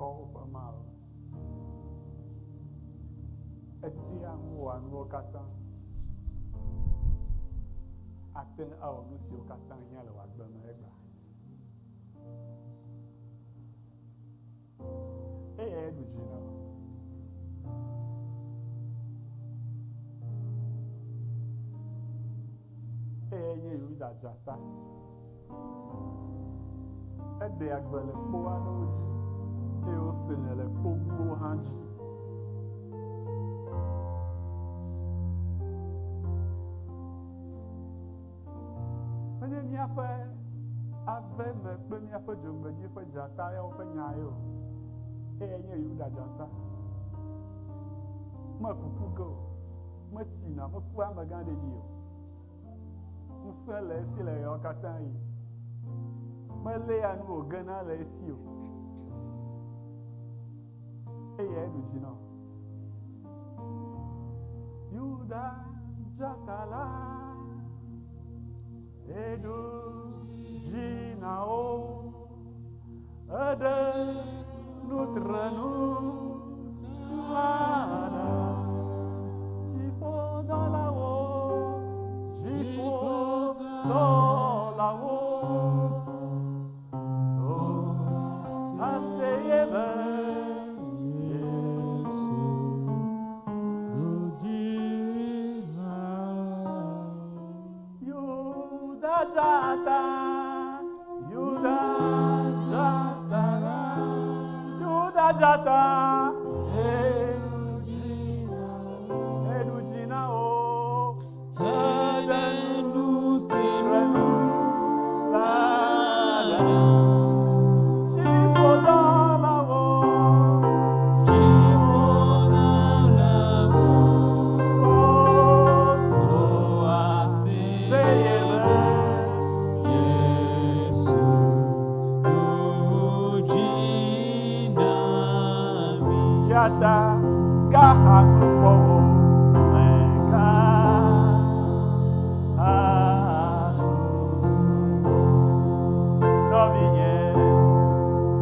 Triakɔwo ƒe Mawu. Etea ŋu wɔa nuwo katã. Ate ŋu awɔ nu siwo katã hiã le wò agbe me egbea. Eyae ɖu dzi na wò. Eyae nye Yuda dzata. Eɖea gbe le kpo aɖewo dzi eye wosenɛ le kpo bubuwo hã dzi. Menye míaƒe ave me kple míaƒe dzogbedzi ƒe dzata ya woƒe nya ye o. Eyae nye Yuda dzata. Mekuku ge o, metsina, mekua amegã ɖeɖi o. Ŋusẽ le esi le ɣeawo katã ɣi. Meléa nu wògena le esi o. Eyae ɖu dzi nɔ. Yuda dzata la eɖu dzi na wo. Eɖe nutrenu la ɖa. Dziƒodɔlawo, dziƒodɔlawo. So aseye be Yesu ɖu dzi na wo. Yuda dzata, Yuda dzata la, Yuda dzata, eɖu dzi na wo. Eɖe nutrenu la ɖa. Dziƒodɔlawo, Dziƒodɔlawo, seye be Yesu ɖu dzi na mí. Yata gaha nukpɔwo mega nɔvinye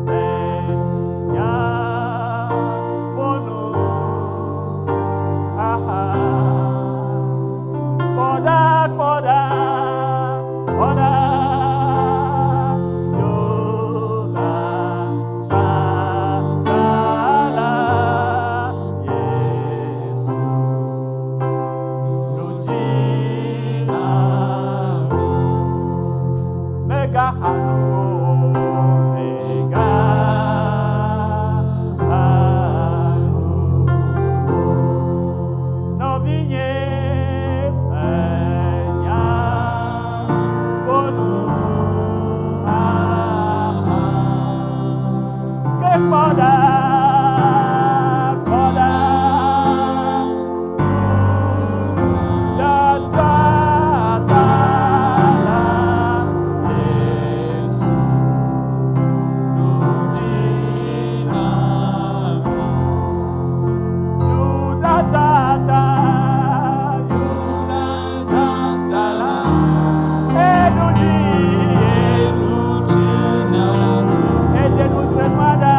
menya bonu aha kpɔɖa kpɔɖa kpɔɖa Yola dzata la Yesu ɖu dzi na mí. Mega nu o, mega nu o. Nɔvinye menya bonu aha. Ke kpɔ ɖa, kpɔ ɖa, Yuda dzata la, Yesu ɖu dzi na mí. Yuda dzata, Yuda dzata la, eɖu dzi, eɖu dzi na mí. eɖe nutrenu ɖa,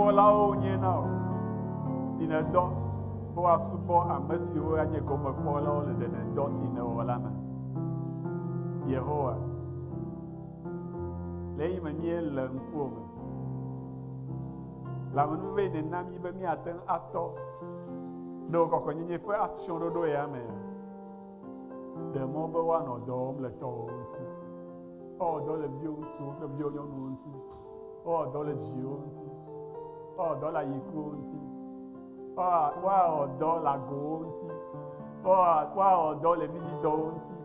Subɔlawo wonye na wò, si nèdɔ be woasubɔ ame siwo anye gomekpɔlawo le ɖeɖedɔ si nèwɔ la me. Yehowa, le eyime míele ŋkuwò me, le amenuveve yi nèna mí be míate ŋu atɔ ɖe wò kɔkɔenyenye ƒe atsyɔ̃ɖoɖo ya mea, ɖe mɔ be woanɔ dɔ wɔm le tɔwò ŋuti. Woawɔ dɔ le viwò ŋutsuwo kple viwò nyɔnuwo ŋuti. Woawɔ dɔ le dziwo ŋuti. Woawɔ dɔ le ayikuwo ŋuti. Woawɔ dɔ le agowo ŋuti. Woawɔ dɔ le vidzidɔwo ŋuti.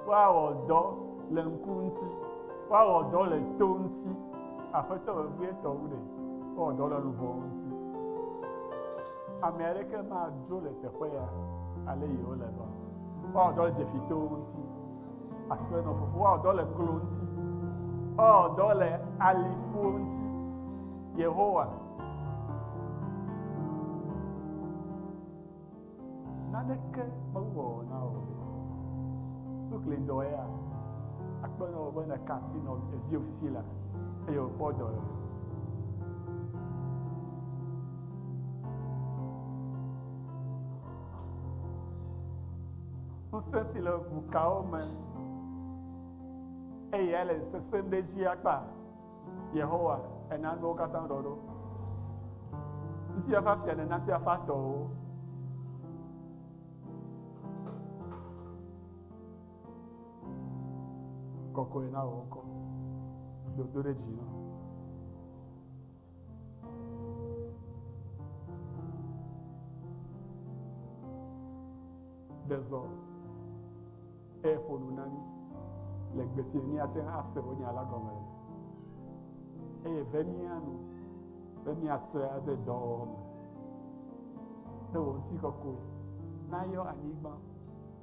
Woawɔ dɔ le ŋku ŋuti. Woawɔ dɔ le to ŋuti. Aƒetɔ vevietɔ wu ɖe, woawɔ dɔ le luʋɔ ŋuti. Ame aɖeke madzo le teƒe ya ale yi wole va. Woawɔ dɔ le dzefitowo ŋuti. Aƒenɔ fofo, woawɔ dɔ le klo ŋuti. Woawɔ dɔ le aliƒuwo ŋuti. Yehowa. Naneke mewɔ na wò. Sukli dɔ ya. Akpe na wò be nèka asi nɔ eviwò fifi la eye wòkpɔ dɔ le. Ŋusẽ si le ʋukawo me eye ele sesẽm ɖe edzi akpa. Yehowa, èna nuwo katã ɖɔ ɖo. Ŋutifafa fia nèna ŋutifafa tɔwo. Kɔkɔe na wò ŋkɔ. Dodo ɖe dzi na wò. Ɖe zɔ eye ƒo nu na mí le gbe si míate ŋu ase wò nya la gɔme le. Eye ve mía nu be míatsɔe ade dɔwɔwɔ me. Ne wò ŋutikɔkɔe nayɔ anyigba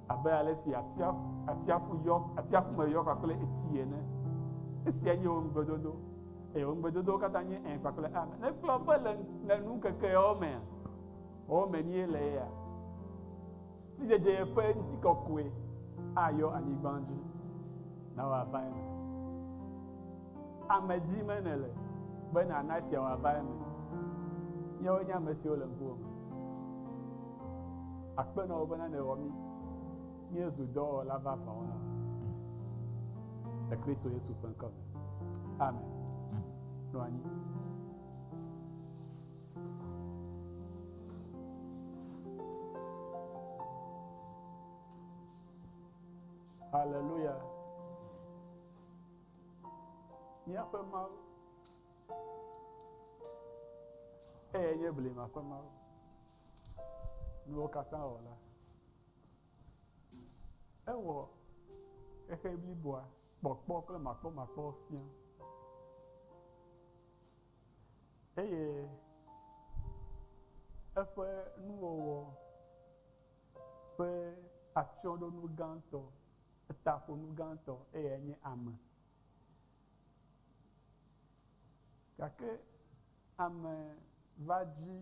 abe ale si atsiaƒu yɔ atsiaƒu me yɔ kpakple etsi ene. Esia nye wò ŋugbedodo. Eye wò ŋugbedodowo katã nye ẽ kpakple ame. Ne gblɔ be le le nukekeawo mea, wo me míele ya. Sidzedze ƒe ŋutikɔkɔe ayɔ anyigba dzi na wòava eme. Ame dzi me nèle be nàna esia wòava eme. Míawoe nye ame siwo le ŋkuwò me. Akpe na wò bena nèwɔ mí míezu dɔwɔla vavãwo na wò. Le Kristo Yesu ƒe ŋkɔ me. Amen. Nɔ anyi. Hallelujah. Míaƒe Mawu. Eyae nye blema ƒe Mawu. Nuwo katã wɔla. Ewɔ xexe bliboa kpɔkpɔ kple makpɔmakpɔ siaa. Eye eƒe nuwɔwɔ ƒe atsyɔ̃ɖonu gãtɔ, etaƒonu gãtɔ eyae nye ame. Gake ame va dzi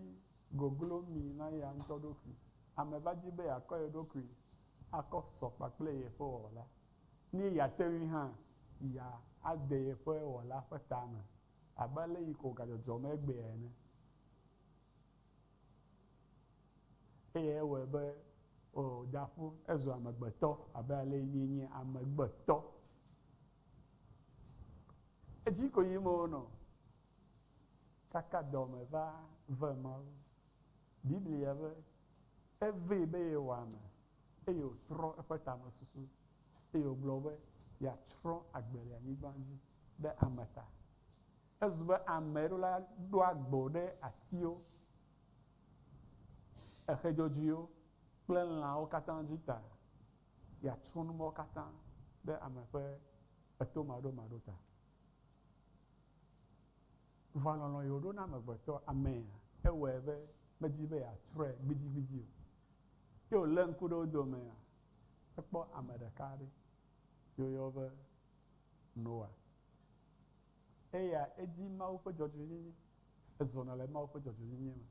goglomi na eya ŋutɔ ɖokui. Ame va dzi be yeakɔ ye ɖokui akɔ sɔ kpakple yeƒe wɔla. Ne yeate ŋui hã, yeade yeƒe wɔla ƒe tame abe ale yi ko wògadzɔdzɔm egbea ene. Eye ewɔe be wòda ƒu ezu amegbetɔ abe ale yi míenye amegbetɔ. Edzi ko yim wonɔ kaka dɔme va ve Mawu. Biblia be evee be yewɔ ame eye wòtrɔ eƒe tamesusu eye wògblɔ be yeatsrɔ̃ agbe le anyigba dzi ɖe ame ta. Ezu be ame ɖo la ɖo agbo ɖe atiwo, exe dzodzoewo kple lãwo katã dzi ta yeatsrɔ̃ nu mawo katã ɖe ame ƒe etomaɖomaɖo ta. Vɔa lɔlɔ̃ yi wòɖo na amegbetɔ amea, ewɔe be medzi be yeatsrɔ̃e gbidigbidi o. Ye wòlé ŋku ɖe wo domea, ekpɔ ame ɖeka aɖe si woyɔ be Noa. Eya edi Mawu ƒe dzɔdzɔenyenye, ezɔna le Mawu ƒe dzɔdzɔenyenye me.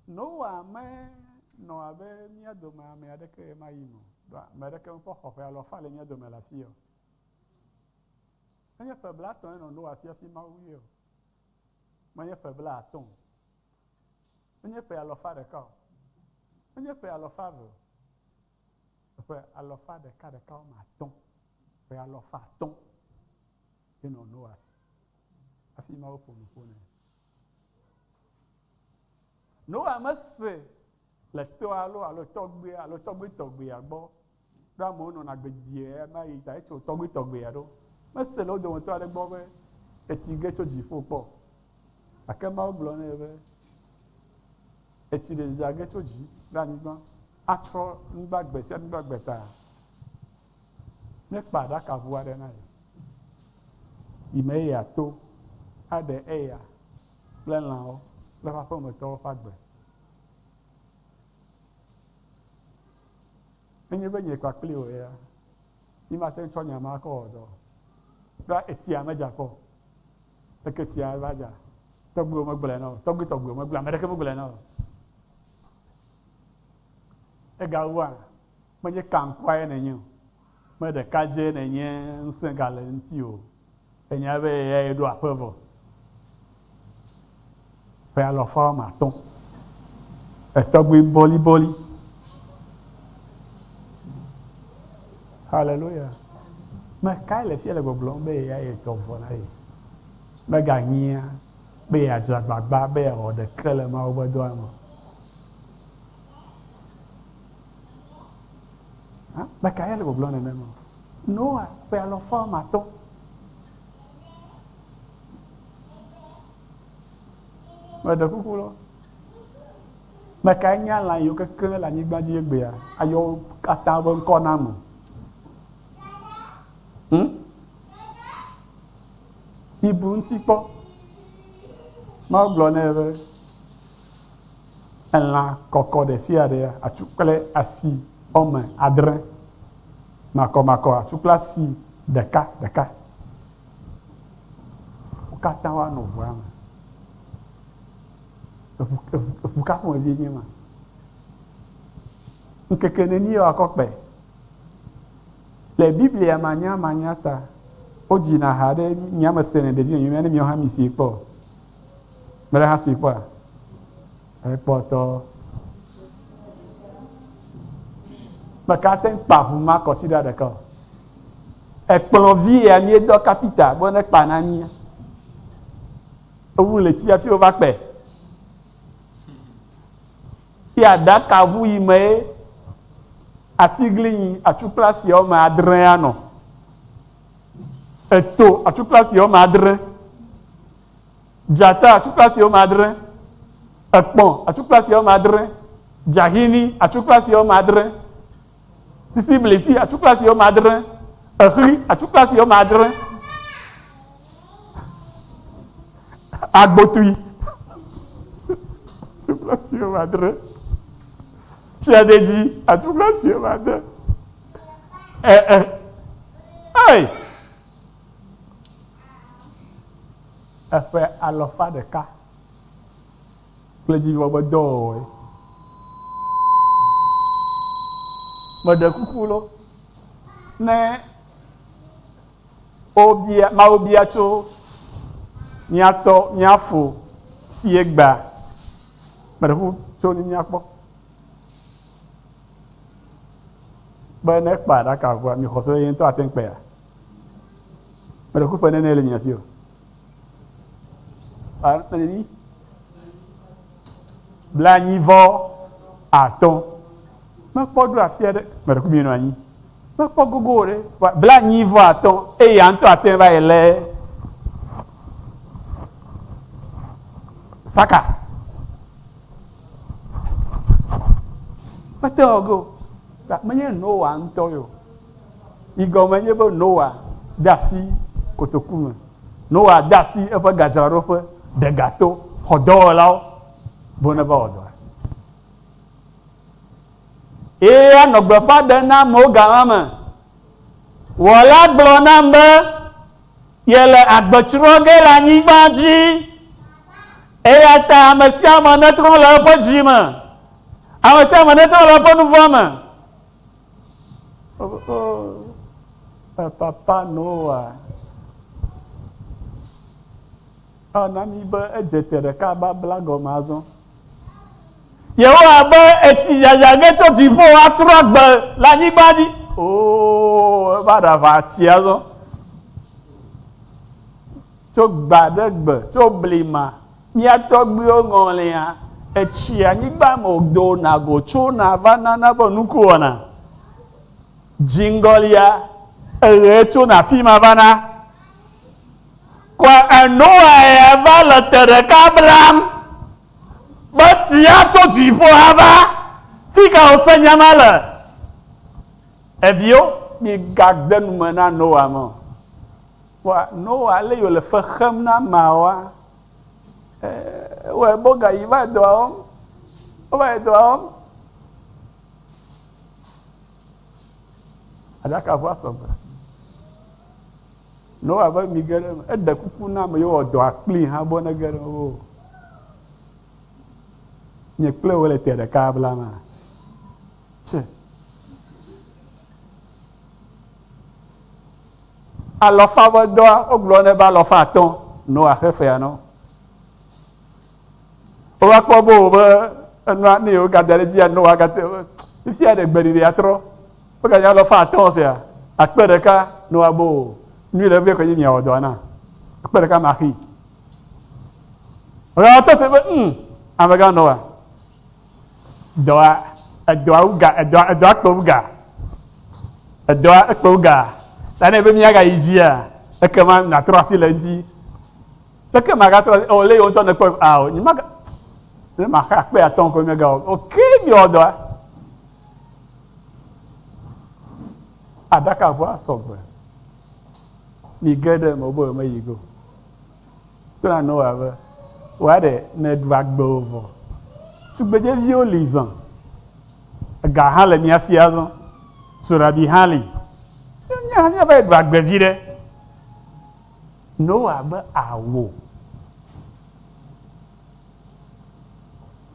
Noa menɔ abe mía dome ame aɖeke ɣemaɣi me o. Ɖoa ame aɖeke mekpɔ xɔ ƒe alafa le mía dome le afia o. Menye ƒe blaetɔ̃e nɔ Noa si hafi Mawu yɔe o. Menye ƒe blaatɔ̃ o. Menye ƒe alɔfa ɖeka o. Menye ƒe alɔfa eve o. Ƒe alɔfa ɖekaɖeka woame atɔ̃. Ƒe alɔfa atɔ̃ ye nɔ Noa si hafi Mawu ƒo nu ƒo nɛ. Noa mese le tɔa alo alo tɔgbuia alo tɔgbuitɔgbuia gbɔ ɖo amewo nɔna agbe didie ɣemaɣi yi ta etso tɔgbuitɔgbuia ɖo. Mese le wo dometɔ aɖe gbɔ be etsi ge tso dziƒo kpɔ o. Gake Mawu gblɔ nɛ be etsi ɖe dzidza ge tso dzi ɖe anyigba atrɔ nugbagbe sia nugbagbe ta. Nekpa aɖakaʋu aɖe na ye. Yi me eya to aɖe eya kple lãwo kple eƒe aƒemetɔwo ƒe agbe. Nenye be nye kpakpli wò ya, mi mate ŋu tsɔ nya ma kɔ wɔ dɔ o. Ɖoa etsia medza kpɔ o. Eke tsia va dza. Tɔgbuiwo megblɔe na o. Tɔgbui tɔgbuiwo megblɔe, ame ɖeke megblɔe na o. Egawua, menye kaŋkɔae nènye o. Me ɖekadzɛ nènye ŋusẽ gale ŋuti o. Enya be eyae ɖo aƒe vɔ. Ƒe alɔfa woame atɔ̃. Etɔgbui boliboli. Haleluya. Me kae le fia le gbɔgblɔm be eyae tɔ vɔ na ye? Megahiã be yeadze agbagba be yeawɔ ɖeke le Mawu ƒe dɔa me o. Me kae le gbɔgblɔm nenema? Noa ƒe alɔfa woame atɔ̃. Meɖe kuku lɔ. Me kae nye lã yiwo kekeŋ le anyigba dzi egbea ayɔ wo katã ƒe ŋkɔ na ame? Hm? Mibu ŋuti kpɔ. Mawu gblɔ nɛ be elã kɔkɔ ɖe sia ɖea atsu kple asi wɔme adre, makɔmakɔ atsu kple asi ɖeka ɖeka. Wo katã woanɔ ʋua me. Eʋu, eʋu, eʋu ka ƒomevie nye ma? Ŋkeke nenie woakɔ kpe? Le Biblia manyamanya ta, wodzina ha ɖe mía me senɛ ɖevi nyɔnyɔmea ne míawo hã mísee kpɔ o. Mele hã see kpɔa? Ekpɔtɔ. Meka te ŋu kpa ʋu ma kɔsiɖa ɖeka o. Ekplɔ vi ya míedɔ kapita be ne kpa na mía. Ewu ɣleti hafi wova kpe. Ye aɖakaʋu yi mee atiglinyi atsukplasi woame adre anɔ. Eto atsukplasi woame adre. Dzata atsukplasi woame adre. Ekpɔ̃ atsukplasi woame adre. Dzahini atsukplasi woame adre. Sisiblisi atsukplasi woame adre. Exli atsukplasi woame adre. Agbotui atsukplasi woame adre. Tsiadedzi atsukplasi woame adre. Ɛ ɛ ei. Eƒe alɔfa ɖeka kple dzivɔ be dɔwɔwɔe. Meɖe kuku lo, ne wobia, Mawu bia tso mía tɔ, mía fo si egbea, meɖe kuku tso ne míakpɔ. Be ne ekpa aɖakaʋua, mi xɔ se be ye ŋutɔ ate ŋu kpea? Meɖe kuku ƒe nene le mia si o. Neni? Blanyi vɔ atɔ̃. Mekpɔ ɖo afi aɖe, meɖe kuku mi nɔ anyi. Mekpɔ gogo ɖe, blanyi vɔ atɔ̃, eya ŋutɔ ate va yi lé saka. Mete wɔ go. Menye Noa ŋutɔ yo. Yi gɔme nye be Noa de asi kotoku me. Noa de asi eƒe gadzraɖoƒe, ɖe gato, xɔ dɔwɔlawo be ne va wɔ dɔa. Eye anɔ gbeƒã ɖem na amewo gama me. Wɔla gblɔ nam be yele agbe tsrɔ̃ ge le anyigba dzi. Eya ta ame sia ame netrɔ le eƒe dzi me. Ame sia ame netrɔ le eƒe nu vɔ̃ me. Oh, oh, papa Noa. Ewɔ na mí be edze te ɖeka babla gɔme azɔ. Yehowa be etsi dzadza ge tso dziƒo atrɔ agbe le anyigba dzi. Oo, eva ɖe aʋa tsi azɔ. Tso gbe aɖe gbe, tso blema, mía tɔgbuiwo ŋɔlia, etsi anyigba me wòdona go tsona va nana be nuku wɔna. Dziŋgɔlia, eɣe tsona afi ma vana. Kɔa enoa ya va le te ɖeka blam be tsia tso dziƒo ava. Fika wòse nya ma le? Eviwo, migade nu me na Noa me o. Kpɔa Noa ale yi wòle fe xem na ameawoa, ewɔe be wogayi va dɔa wɔm. Wova yi dɔa wɔm. Aɖakaʋua sɔgbe. Noa be mige ɖe eme. Eɖe kuku na ame yiwo wɔ dɔa kplii hã be nege ɖe eme. O. Nye kple wò le te ɖeka bla ma. Tse. Alɔfa be dɔa, wogblɔ nɛ be alɔfa atɔ̃, Noa xe fea na wo. Wova kpɔ be wo be enua ne yewo gada ɖe edzia, Noa gate fifia ɖe gbeɖiɖia trɔ. Woganye alɔfa atɔ̃ sia, akpe ɖeka, Noa be o, nui le evee koe nye miawɔ dɔa na. Akpe ɖeka maxii. Wogava tɔ te be, ŋ, amegã Noa, Dɔa, edɔa wu ga, edɔa, edɔa kpe wu ga. Edɔa ekpe wu ga. Ta ne be míagayi dzia, ekema nàtrɔ asi le eŋuti. Leke magatrɔ asi? O, le yewo ŋutɔ nekpɔ, ao, nye maga, ne maxe akpe atɔ̃ ko míagawɔ. Ok, miwɔ dɔa. Aɖakaʋua sɔgbe. Mige ɖe eme wobe meyi go. Kple Noa be, Wòa ɖe nèɖu agbe o vɔ. Tugbedzeviwo li zɔ. Ega hã le mía si azɔ. Soɖabi hã li. Míawo hã míava yi ɖu agbe viɖe. Noa be, Ao.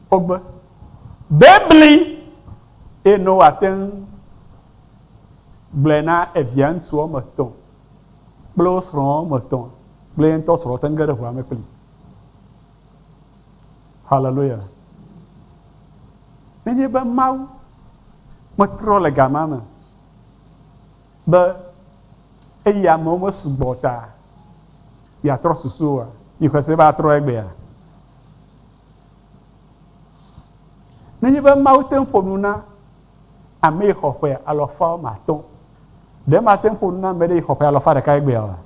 Wogbe. Bebli eye Noa te ŋu gblɔe na evia ŋutsu woame etɔ̃ kple wo srɔ̃ woame etɔ̃ kple ye ŋutɔ srɔ̃ te ŋu ge ɖe ʋua me kpli. Haleluya. Nenye be Mawu metrɔ le gama me be eyi amewo mesugbɔ ta yeatrɔ susu oa, mixɔe se be atrɔ egbea? Nenye be Mawu te ŋu ƒo nu na ame yi xɔ ƒe alafa woame atɔ̃, ɖe mate ŋu ƒo nu na ame ɖe yi xɔ ƒe alafa ɖeka egbea oa?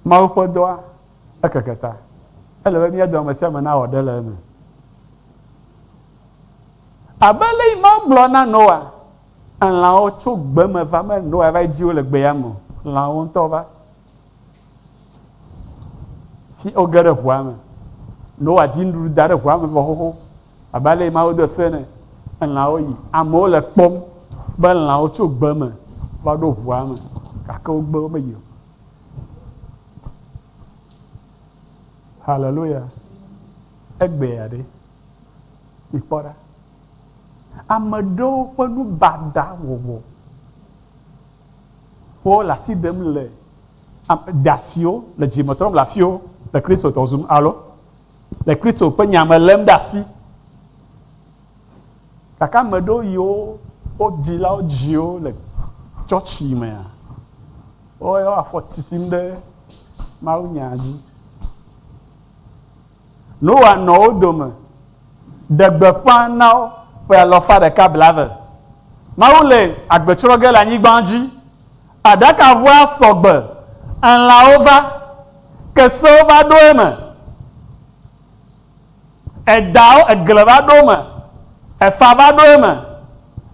Mawu ƒe dɔa ekeke ta. Ele be mía do ame sia ame nawɔ ɖe le eme. Abe ale yi Mawu gblɔ na Noa, elãwo tso gbe me va me Noa va dzi wo le gbea me o. Lãwo ŋutɔ va. Fi woge ɖe ʋua me. Noa dzi nuɖuɖu da ɖe ʋua me vɔ xoxo. Abe ale yi Mawu de se ene. Elãwo yi. Amewo le kpɔm be lãwo tso gbe me va ɖo ʋua me gake wogbe womeyi o. Haleluya. Egbea ɖe, mikpɔ ɖa. Ame ɖewo ƒe nu baɖa wɔwɔ wole asi ɖem le ɖasiwo le dzime trɔm le afiwo le Kristotɔ zum alo le Kristo ƒe nya me lém ɖe asi. Gake ame ɖewo yiwo wo dzilawo dziwo le tsɔtsi mea, woyɔ afɔ titim ɖe mawunya dzi. Noa nɔ wo dome, ɖe gbeƒã na wo ƒe alafa ɖeka blave. Mawu le agbe tsrɔ̃ ge le anyigba dzi. Aɖakaʋua sɔ gbe, elãwo va, kesewo va ɖo eme, edawo, egle va ɖo eme, efa va ɖo eme,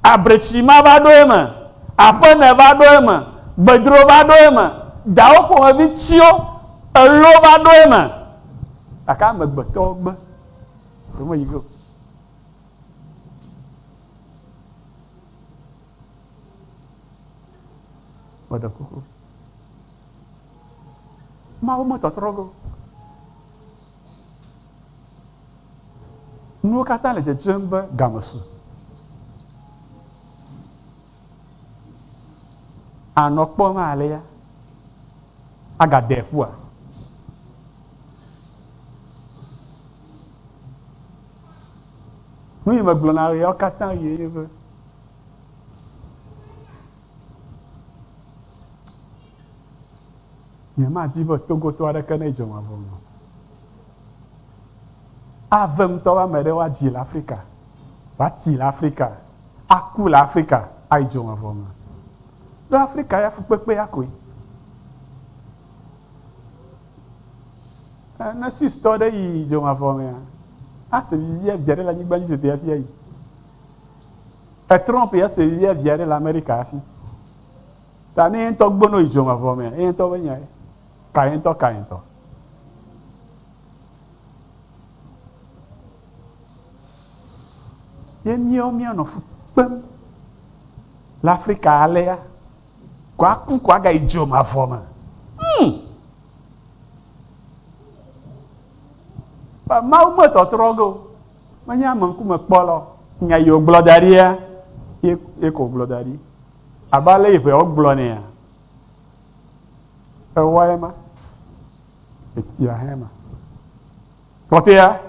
abretsima va ɖo eme, aƒene va ɖo eme, gbedro va ɖo eme, dawo ƒomevi tsiwo, elo va ɖo eme. Gake amegbetɔwo gbe, womeyi ge o. Meɖe kuku. Mawu metɔtrɔ ge o. Nuwo katã le dzedzem be game su. Ànɔ kpɔm alea agade ƒua? Nu yi megblɔna ɣeawo katã ɣie nye be, nyemadi be Togotɔ aɖeke ne dzo mavɔ me o. Ave ŋutɔ be ame ɖe woadzi le Afrika, woati le Afrika, aku le Afrika ayi dzo mavɔ me. Ɖo Afrika ya fukpekpe ya koe. Ne Suisse-tɔ ɖe yi dzo mavɔ mea, ase vivi via ɖe le anyigba dzi tete hafi ayi. Trump ya se vivi via ɖe le Amerika hafi. Ta ne ye ŋutɔ gbono yi dzo mavɔ mea, ye ŋutɔ be nya ye. Ka ye ŋutɔ ka ye ŋutɔ. Ye míawo míanɔ fu kpem le Afrika alea, ko aku ko agayi dzo mavɔ me. Mawu metɔtrɔ ge o. Menye ame ŋkume kpɔla o. Nya yi wògblɔ da ɖia, ye, ye ko wògblɔ da ɖi. Abe ale yi ʋeawo gblɔ nɛa, ewoa ema, etia hã ema. Kpɔtɔea?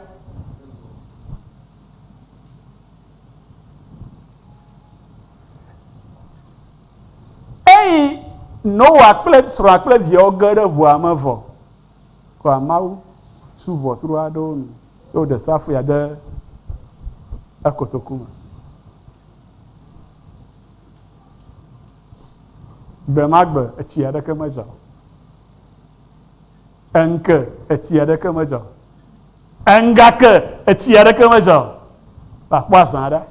Eyi Noa kple srɔ̃a kple viawo ge ɖe ʋua me vɔ, kɔa Mawu tu ʋɔtru aɖewo nu ye wòɖe safuia de ekotoku me. Gbe ma gbe etsi aɖeke medza o. Eŋke etsi aɖeke medza o. Eŋgake etsi aɖeke medza o. Va kpɔ azã ɖa.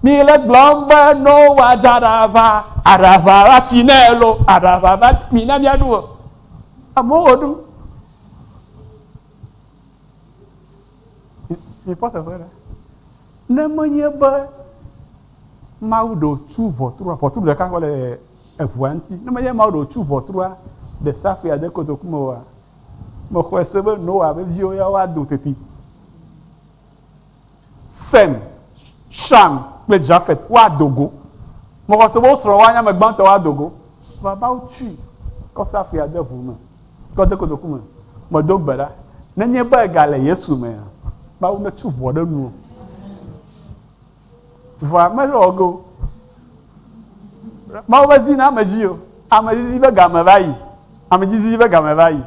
Mi le gblɔm be Noa dza aɖaʋa, aɖaʋa va tsi nɛ lo, aɖaʋa va tsi, mi na míaɖu o. Amewo wɔ ɖu. Mikpɔ teƒe ɖa. Ne menye be Mawu ɖe wòtu ʋɔtrua, ʋɔtru ɖeka kɔ le eʋua ŋuti. Ne menye Mawu ɖe wòtu ʋɔtrua ɖe safui ade kotoku me oa, mexɔe se be Noa be viwo ya woado teti. Sem, Sham kple Jafet woado go. Mexɔ se be wo srɔ̃ woanye ame gbãtɔ woado go. Vɔa Mawu tui kɔ safui ade ʋu me, kɔ de kotoku me. Medo gbe ɖa. Nenye be egale Yesu mea, Mawu netu ʋɔ ɖe nuwò. Vɔa mele wɔ ge o. Mawu be zi na ame dzi o. Ame zizi be game va yi. Ame zizi be game va yi.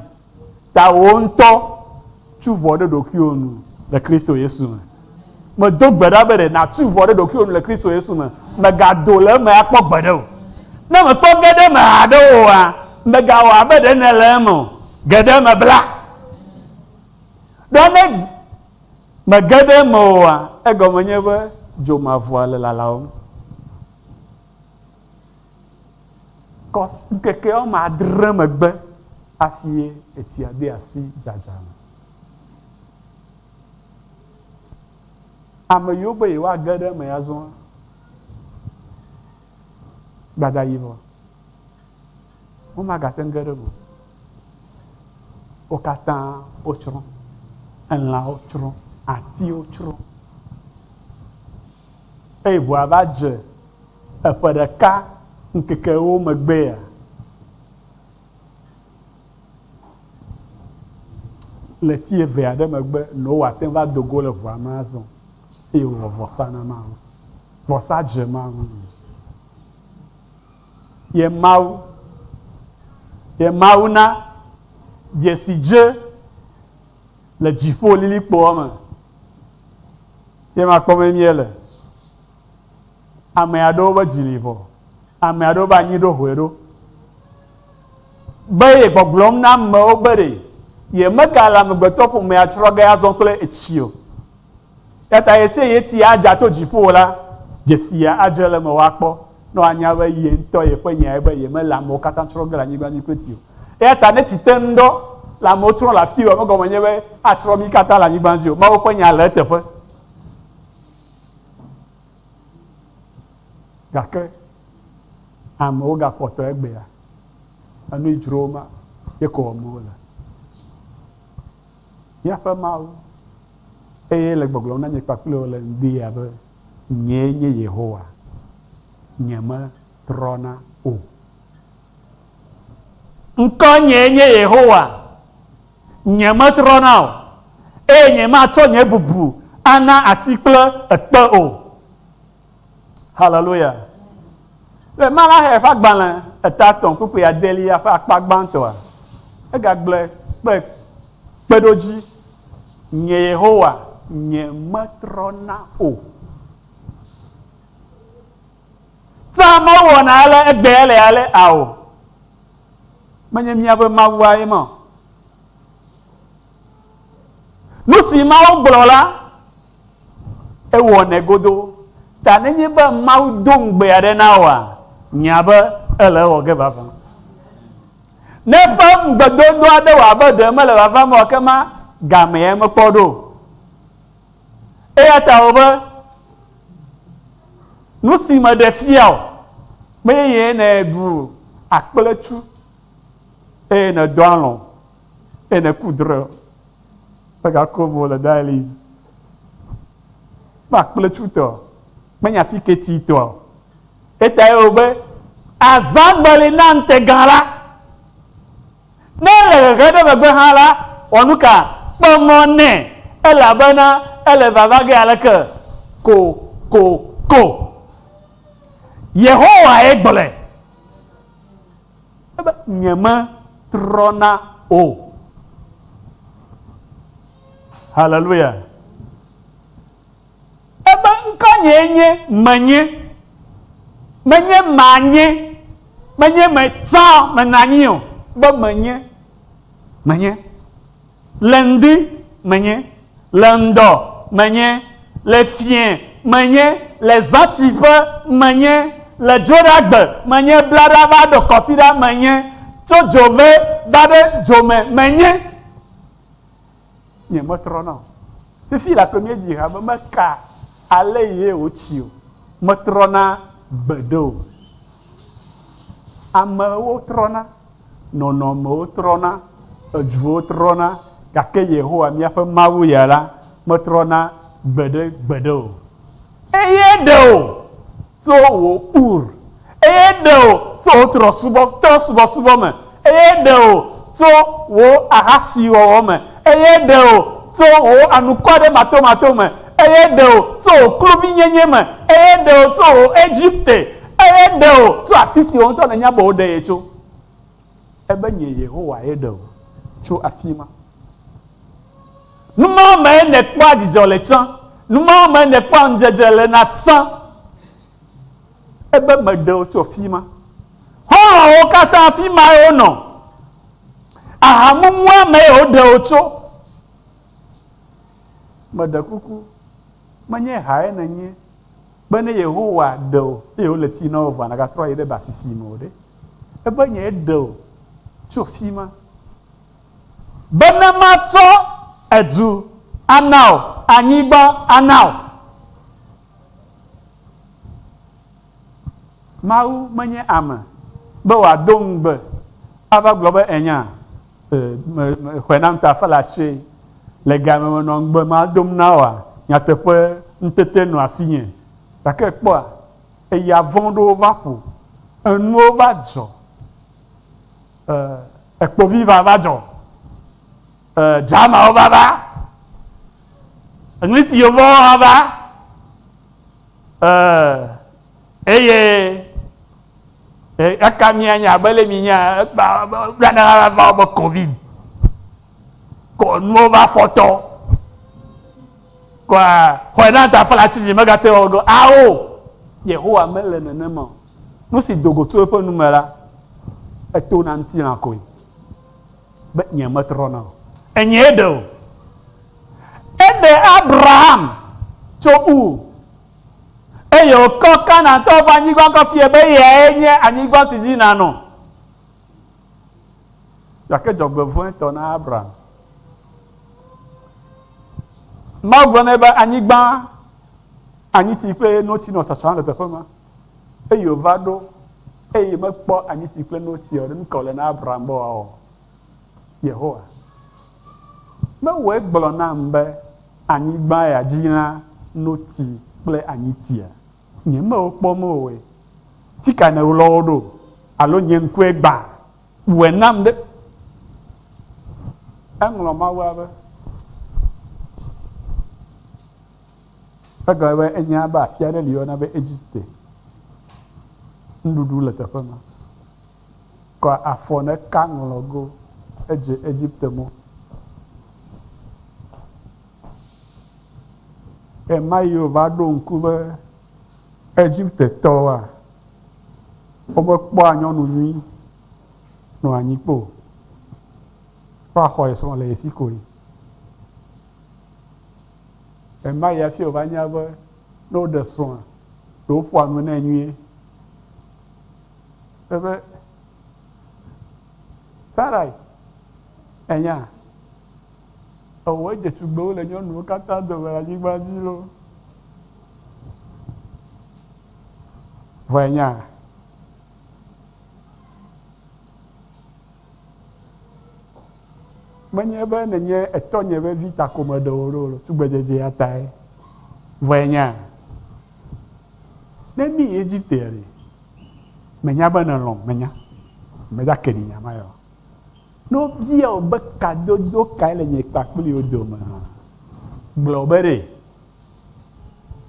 Ta wò ŋutɔ tu ʋɔ ɖe ɖokuiwò nu le Kristo Yesu me. Medo gbe ɖa be ɖe nàtu ʋɔ ɖe ɖokuiwò nu le Kristo Yesu me. Mègado le eme akpɔ gbeɖe o. Ne mèkpɔ ge ɖe eme haɖe oa, mègawɔ abe ɖe nèle eme o. Ge ɖe eme bla. Ɖo ne mège ɖe eme oa, egɔme nye be dzo mavɔa le lalawòm. Kɔ ŋkeke woame adre megbe hafi etsia de asi dzadza me. Ame yiwo be yewoage ɖe eme azɔa, gbada yi vɔ. Womagate ŋu ge ɖe eme o. Wo katã wotsrɔ̃. Elãwo tsrɔ̃, atiwo tsrɔ̃. Eye ʋua va dze eƒe ɖeka ŋkeke ewo megbea, ɣleti eve aɖe megbe Noa te ŋu va do go le ʋua me azɔ eye wòwɔ vɔsa na Mawu. Vɔsa dze Mawu ŋu. Ye Mawu, ye Mawu na dzesi dze le dziƒo lilikpoa me. Ye ma kpɔm míele. Ame aɖewo be dzi li vɔ. Ame aɖewo be anyi ɖo hoe ɖo. Be ye gbɔgblɔm na amewo be ɖe yemegale amegbetɔ ƒomea tsrɔ̃ ge azɔ kple etsi o. Eya ta ɣesiaɣi etsi adza tso dziƒo la, dzesia adze le eme woakpɔ ne woanya be ye ŋutɔ yeƒe nyae be yemele amewo katã tsrɔ̃ ge le anyigba dzi kple tsi o. Eya ta ne tsi te ŋu ɖɔ le amewo tsrɔ̃m le afii o, megɔme nye be atsrɔ̃ mí katã le anyigba dzi o. Mawu ƒe nya le eteƒe. Gake amewo gakpɔtɔ egbea, enu yi dzro wo ma ye ko wɔm wole. Míaƒe Mawu, eye le gbɔgblɔm na nye kpakple wò le ŋdi ya be, Nyee nye Yehowa. Nyemetrɔna o. Ŋkɔnyee nye Yehowa, nyemetrɔna o, eye nyematsɔ nye bubu ana ati kple ekpe o. Haleluya! Le Malaxi ƒe agbalẽ etatɔ̃ kpukpui adelia ƒe akpa gbãtɔa, egagblɔe kple kpeɖodzi, Nye Yehowa, nyemetrɔna o. Tsã mewɔna ale, egbea le ale ao. Menye míaƒe Mawua ye ma o. Nu si Mawu gblɔ la, ewɔnɛ godoo. Ta nenye be Mawu do ŋugbe aɖe na wòa, nya be ele ewɔ ge vavã. Ne eƒe ŋugbedodo aɖe wɔ abe ɖe mele vavam o, ekema gamee mekpɔ ɖo o. Eya ta wò be, Nu si meɖe fia wò, menye nyee nèɖu akpletsu, eye nèdɔ alɔ̃, eye nèku drɔ̃e o. Megakom o le dialyse. Me akpletsu tɔ, menye atiketi tɔ o. Eta ye wò be, azãgbe li na ŋutegã la. Ne ele hehe ɖe megbe hã la, wɔ nu ka? Kpɔ mɔ nɛ, elabena ele vava ge aleke? Ko, ko, ko. Yehowae gblɔe. Ebe, Nyemetrɔna o. Haleluya. Ebe ŋkɔnyee nye Menye. Menye Manye. Menye Metsã menɔ anyi o. Be Menye. Menye. Le ŋdi, Menye. Le ŋdɔ, Menye. Le fiẽ, Menye. Le zãtsiƒe, Menye. Le Dzoɖagbe, Menye. Blaɖa va ɖo Kɔsiɖa, Menye. Tso Dzove va ɖe Dzome, Menye. Nyemetrɔna o. Fifi la ko míedzi ha be meka ale ye wòtsi o. Metrɔna gbeɖe o. Amewo trɔna, nɔnɔmewo trɔna, eduwo trɔna, gake Yehowa míaƒe Mawu ya la, metrɔna gbeɖe gbeɖe o. Eye ɖe wò tso wò Ur, eye ɖe wò tso wò trɔ̃subɔ, trɔ̃subɔsubɔ me, eye ɖe wò tso wò ahasiwɔwɔ me, eye ɖe wò tso wò anukwaɖematomato me, eye ɖe wò tso wò kluvinyenye me, eye ɖe wò tso wò Egipte, eye ɖe wò tso afi si wò ŋutɔ nènya be woɖe ye tso. Ebe nye Yehowa ye ɖe wò tso afi ma. Nu mawo mee nèkpɔa dzidzɔ le tsã. Nu mawo mee nèkpɔa ŋudzedze le na tsã. Ebe meɖe wò tso afi ma. Xɔlɔ̃wo katã afi mae wonɔ. Ahamumua mee wòɖe wò tso. Meɖe kuku, menye hae nènye be ne Yehowa ɖe wò eye wole ti na wò vɔa nàgatrɔ ayi ɖe bafifi me o ɖe. Ebe nyee ɖe wò tso afi ma. Bene matsɔ edu ana wò, anyigba ana wò. Mawu menye ame be wòado ŋugbe ava gblɔ be ènya, xɔe nam ta fela tse. Le game menɔ ŋugbe ma dom na wòa, nyateƒe ŋutete nɔ asinye. Gake kpɔa, eya vɔ̃ ɖewo va ƒo, enuwo va dzɔ. Ekpovi va va dzɔ. Dzamawo va va. Eŋlisi yevuawo hã va. Eye eka mia nya abe le mi nya nane hã va be covid. Ko nuwo va fɔtɔ. Kɔa xɔe na ta fla tsi dzi megate wɔ go. Ao! Yehowa mele nenema o. Nu si do go tso eƒe nu me la, etona ŋutilã koe. Be nyemetrɔna o. Enyee ɖe o. Eɖe Abraham tso Ur, eye wòkɔ Kanaantɔwo ƒe anyigba kɔ fiae be eyae nye anyigba si dzi nànɔ. Gake dzɔgbevɔ̃etɔ na Abraham. Mawu gblɔ nɛ be anyigba anyitsi kple notsi nɔ tsatsam le teƒe ma. Eye wòva ɖo, eye mekpɔ anyitsi kple notsi o ɖe, nu ka wòle na Abraham be wòawɔ? Yehowa, mewòe gblɔ nam be anyigba ya dzi na notsi kple anyitsia? Nyemewo kpɔm o. Fika nèɣlɔ wo ɖo? Alo nye ŋkue gbã? Wɔe nam ɖe. Eŋlɔ Mawua be. Egɔme be enya be afi aɖe li yɔna be Egipte. Nuɖuɖu le teƒe ma. Kɔ afɔ ne ka ŋlɔ go edze Egipte mɔ. Ɣemaɣi wòva ɖo ŋku be Egiptetɔwoa, womekpɔa nyɔnu nyui nɔa anyi kpɔ o. Woaxɔ ye srɔ̃ le ye si koe. Ɣemaɣi hafi wòva nya be ne woɖe srɔ̃a, ɖe woƒoa nu nɛ nyuie. Ebe, Sarai, ènya? Ewɔe dze tugbewo le nyɔnuwo katã dome le anyigba dzi loo. Vɔ ènya? Menye be nènye etɔnye ƒe vi ta ko meɖe wò ɖo o, tugbedzedzea tae. Vɔ ènya? Ne míyi Egiptea ɖe, menya be nèlɔ̃m, menya. Medzake ɖi nya ma ya o. Ne wobia wò be kadodo kae le nye kpakpli wò dome hã, gblɔ be ɖe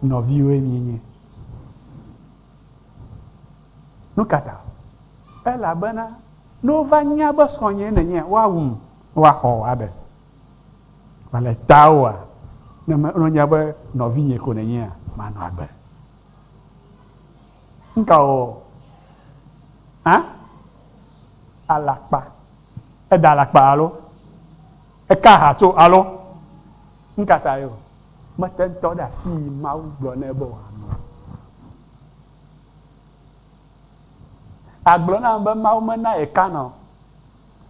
nɔviwoe míenye. Nu ka ta? Elabena ne wova nya be srɔ̃nyee nènyea, woawum, woaxɔ wò aɖe. Vɔ le tawòa, ne wonya be nɔvinye ko nènyea, manɔ agbe. Nu ka wòwɔ? Hã? Alakpa. Eda alakpa alo? Eka aha tso alo? Nu ka tae o? Mete ŋu tɔ ɖe afi yi Mawu gblɔ nɛ be wòanɔ. Agblɔ nam be Mawu mena yekana o.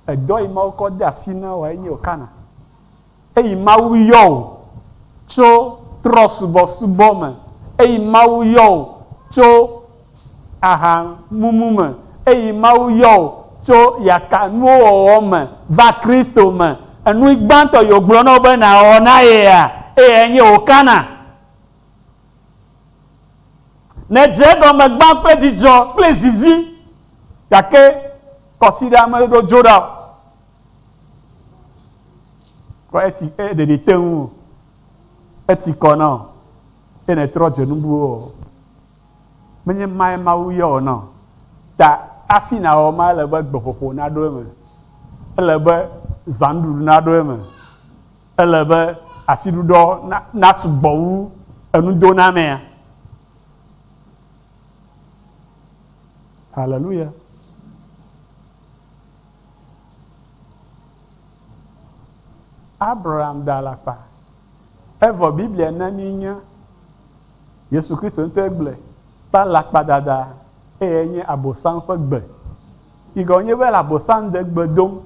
Edɔ yi Mawu kɔ de asi na wòa enye wòkana. Eyi Mawu yɔ wò tso trɔ̃subɔsubɔ me. Eyi Mawu yɔ wò tso aha mumu me. Eyi Mawu yɔ wò tso yakanuwo wɔwɔ me va Kristo me. Enui gbãtɔ yi wògblɔ na wò be nàwɔ na yea, eyae nye wò kana. Nèdze egɔme gbã kple dzidzɔ kple zizi, gake kɔsiɖa meɖo dzo ɖa o. Kɔ etsi e ɖeɖi te ŋu o. Etsi kɔ na o. Eye nètrɔ dze nu bubuwo wɔwɔ. Menye mae Mawu yɔ wò na o. Ta hafi nàwɔ ma ele be gbeƒoƒo naɖo eme. Ele be zãnuɖuɖu naɖo eme. Ele be asiɖuɖɔ na nasugbɔ wu enudonamea. Hallelujah. Abraham da alakpa. Evɔ Biblia na míenya, Yesu Kristo ŋutɔe gblɔe, be alakpadada eyae nye Abosam ƒe gbe. Yi gɔme nye be ele Abosam de gbe dom.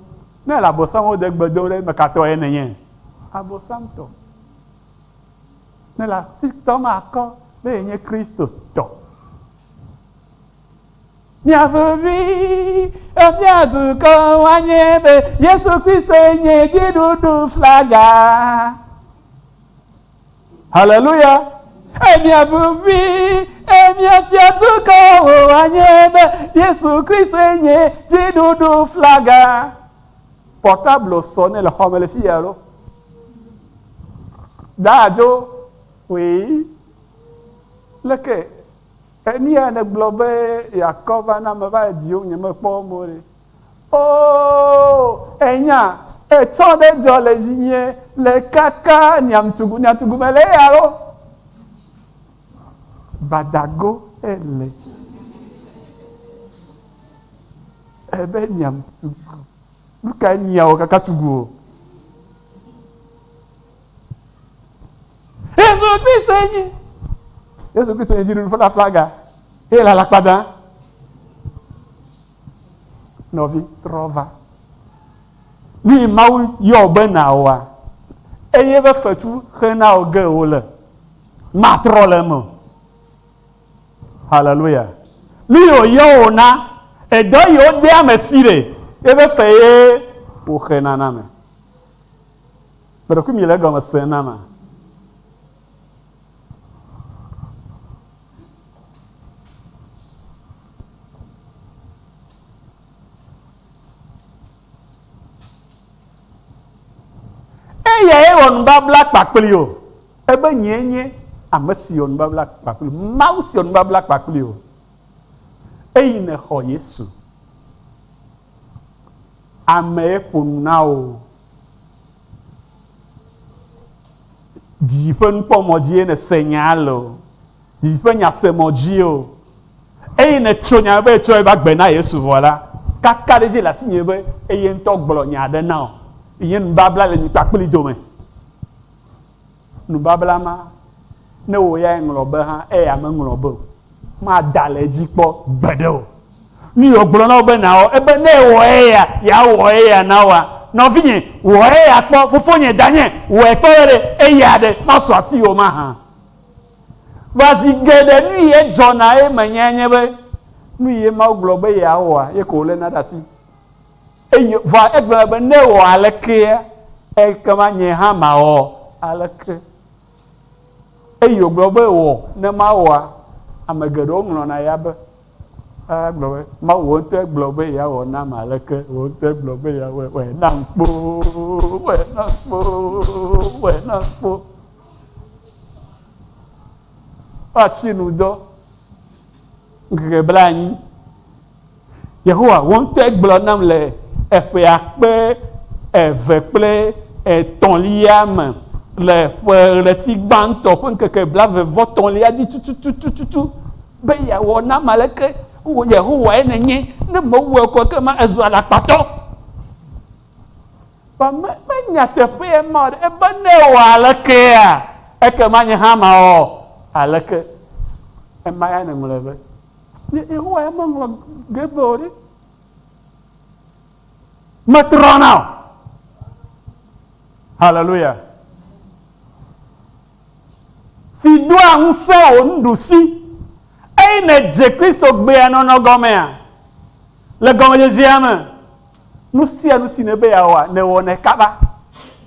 Ne ele Abosam wo de gbe dom ɖe, ame ka tɔe nènye? Abosam tɔ. Ne le asi tɔm akɔ be yenye Kristo tɔ. Mia vevi efia dukɔ woanye be Yesu Kristoe nye dziɖuɖu flaga. Haleluya! Emia vevi emia fia dukɔ woanye be Yesu Kristoe nye dziɖuɖu flaga. Portable sɔ ne le xɔme le fiya lo. Dadzo wei leke Enu ya nègblɔ be yeakɔ va na ame va yi dziwò nye mekpɔ eme o ɖe. Oo, ènya, etsɔ ɖe dzɔ le dzinye le kaka nyamtugu nyatugu me le eya lo. Badago ele. Ebe nyamtugu. Nu kae miawɔ kaka tugu o? Yesu Kristo nyi. Yesu Kristo nyi dziɖuɖu ƒe aflaga eye le alakpa dam. Nɔvi, trɔ va. Nu yi Mawu yɔ be nàwɔa, eye be fetu xe na wò ge wòle. Matrɔ le eme o. Hallelujah. Nu yi wòyɔ wò na, edɔ yi wode ame si ɖe, ebe fe ye wòxena na ame. Meɖekui mi le egɔme sem na ma. Eyae wɔ nubabla kpakpli wò. Ebe nyee nye ame si wɔ nubabla kpakpli wò, Mawu si wɔ nubabla kpakpli wò. Eyi nèxɔ Yesu. Amee ƒo nu na wò. Dzi ƒe nukpɔmɔ dzie nèse nyaa le o. Dzi ƒe nyasemɔ dzie o. Eye nètso nya me be yetsɔ yeƒe agbe na Yesu vɔ la, kakaɖedzi le asinye be eye ŋutɔ gblɔ nya aɖe na wò, si nye nubabla le mi kpakpli dome. Nubabla ma, ne wò yae ŋlɔ be hã, eya meŋlɔ be o. Mada le edzi kpɔ gbeɖe o. Nu yi wògblɔ na wò be nàwɔ, ebe ne èwɔ eya, yeawɔ eya na wòa? Nɔvinye, wɔ eya kpɔ, fofonye, danye, wɔe kpɔ be ɖe eya ɖe masu asiwò mahã. Vɔa zi geɖe nu yi edzɔna ye menyae nye be nu yi Mawu gblɔ be yeawɔa, ye ko wòléna ɖe asi. Eye vɔa egblɔna be ne ewɔ alekea, ekema nye hã mawɔ aleke. Eye wògblɔ be wɔ ne mawɔa, ame geɖewo ŋlɔna ya be. Egblɔ be Mawu wò ŋutɔe gblɔ be yeawɔ nam aleke, wò ŋutɔe gblɔ be yeawɔe, wɔe nam kpoo, wɔe nam kpoo, wɔe nam kpoo. Woatsi nu dɔ ŋkeke blaenyi. Yehowa, wò ŋutɔe gblɔ nam le eƒe 2003 me le ƒe ɣleti gbãtɔ ƒe ŋkeke blaeve-vɔ-etɔ̃lia dzi tututututu be yeawɔ nam aleke. Wò Yehowae nènye. Ne mewɔe ko ekema èzu alakpatɔ. Vɔ me, me nyateƒee ma o ɖe, ebe ne ewɔ alekea, ekema nye hã mawɔ aleke. Ema ya nèŋlɔe be. Ye, Yehowa ya meŋlɔ ge be o ɖe. Metrɔna o. Hallelujah. Si doa ŋusẽ wò nuɖusi. Eye nèdze Kristo gbea nɔnɔ gɔmea, le gɔmedzedzea me, nu sia nu si nèbe yeawɔa, nèwɔnɛ kaba.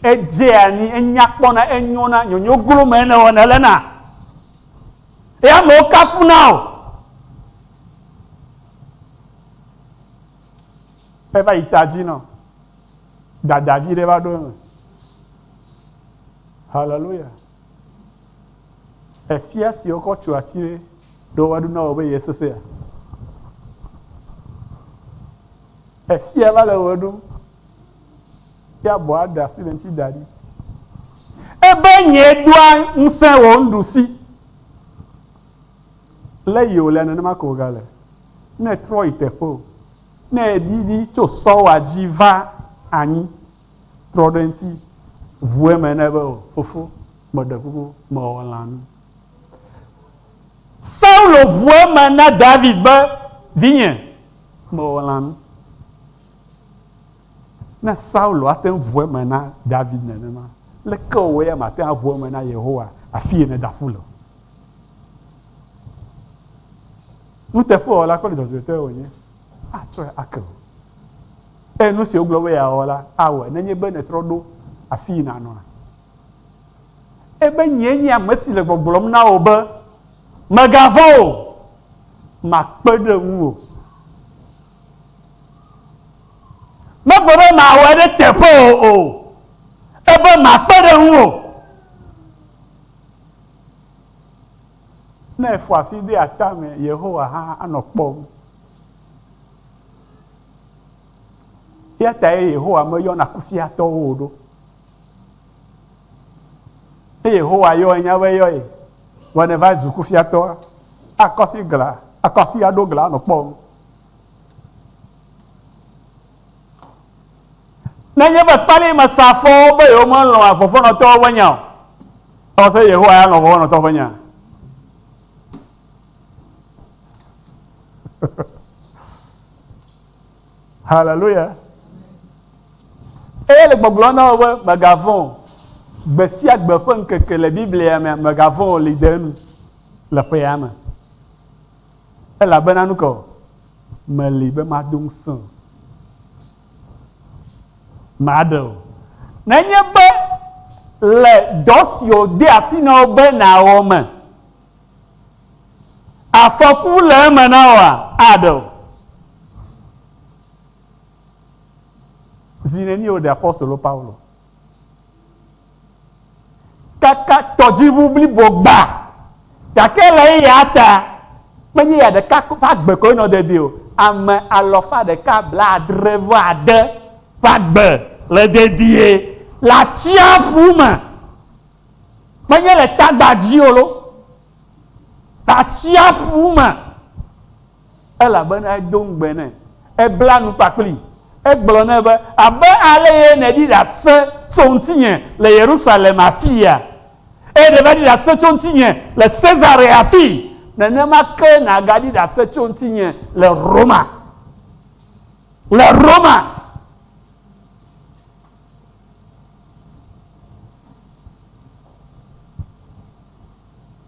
Edzea anyi, enya kpɔna, enyona, nyonyo glomee nèwɔnɛ lena. Eye amewo kafuna wò. Eva yi ta dzi nɔ. Dadavi ɖe va ɖo eme. Haleluya. Efia si wokɔ tso ati ɖe ɖe woaɖu na wò be yesesea? Efia va le wɔ ɖum. Ya bɔ aɖe asi le ŋuti da ɖi. Ebe nye doa ŋusẽ wò nuɖusi. Le yi wòle nenema ko wògale. Ne etrɔ yi teƒe o. Ne eɖiɖi tso sɔwa dzi va anyi trɔ ɖe eŋuti, ʋu eme nɛ be, O, fofo, meɖe kuku, mewɔ lãnu. Saulo ʋu eme na David be, Vinye, mewɔ lãnu. Ne Saulo ate ŋu ʋu eme na David nenema, leke wò ya màte ŋu aʋu eme na Yehowa afi yi nèda ƒu le o? Nuteƒewɔla kple dzɔdzɔetɔe wònye, atsɔe ake wò. Eye nu si wogblɔ be yeawɔ la, awɔe nenye be nètrɔ ɖo afi yi nànɔa. Ebe nyee nye ame si le gbɔgblɔm na wò be, Mègavɔ̃ o, makpe ɖe ŋuwò. Megblɔ be mawɔe ɖe teƒewò o, ebe makpe ɖe ŋuwò. Ne èfɔ asi de atame, Yehowa hã anɔ kpɔm. Eya tae Yehowa meyɔna kufiatɔwo o ɖo. Ne Yehowa yɔ enya be yɔ ye, vɔ nèva zu kufiatɔa, akɔ asi gla, akɔ asi aɖo gla anɔ kpɔm. Nenye be kpali mesa afɔwo be yewomelɔ̃a vɔvɔ̃nɔtɔwo ƒe nya o, ewɔ se Yehowa ya lɔ̃ vɔvɔ̃nɔtɔwo ƒe nya. Hallelujah. Eye le gbɔgblɔ na wo be mègavɔ̃ o. Gbe sia gbe ƒe ŋkeke le Biblia mea, mègavɔ̃ o li de enu le ƒea me. Elabena nu ka o? Meli be mado ŋusẽ o. Maɖe o. Nenye be le dɔ si wòde asi na wò be nàwɔ me, Afɔku le eme na wòa? Aɖe o. Zi nenie woɖe apostolo Paulo? Kaka tɔdziʋu blibo gbã. Gake le eya ta, menye eya ɖeka ƒe agbe koe nɔ dedie o, ame alɔfa ɖeka blaadre vɔ ade ƒe agbe le dedie le atsiaƒu me. Menye le tagba dzi o lo, le atsiaƒu me. Elabena edo ŋugbe nɛ, ebla nu kpakplii, egblɔ nɛ be, Abe ale ye nèɖi ɖase tso ŋutinye le Yerusalem afia, eye nèva ɖi ɖase tso ŋutinye le Sesarea afii, nenema ke nàgaɖi ɖase tso ŋutinye le Roma. Le Roma!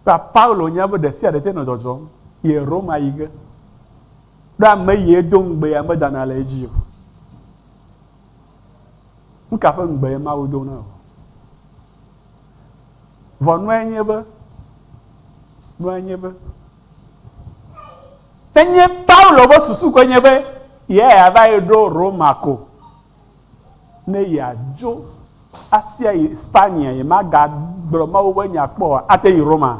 Ta Paulo nya be ɖe sia ɖe te nɔ dzɔdzɔm ye Roma yi ge. Ɖo ame yi edo ŋugbe ya medana le edzi o. Nu ka ƒe ŋugbe ye Mawu do na wò? Vɔ nua nye be, nua nye be, enye Paulo ƒe susu koe nye be ye ava yi ɖo Roma ko. Ne yeadzo asia yi Spania, yemagagblɔ Mawu ƒe nya kpɔ oa, ate yi Roma.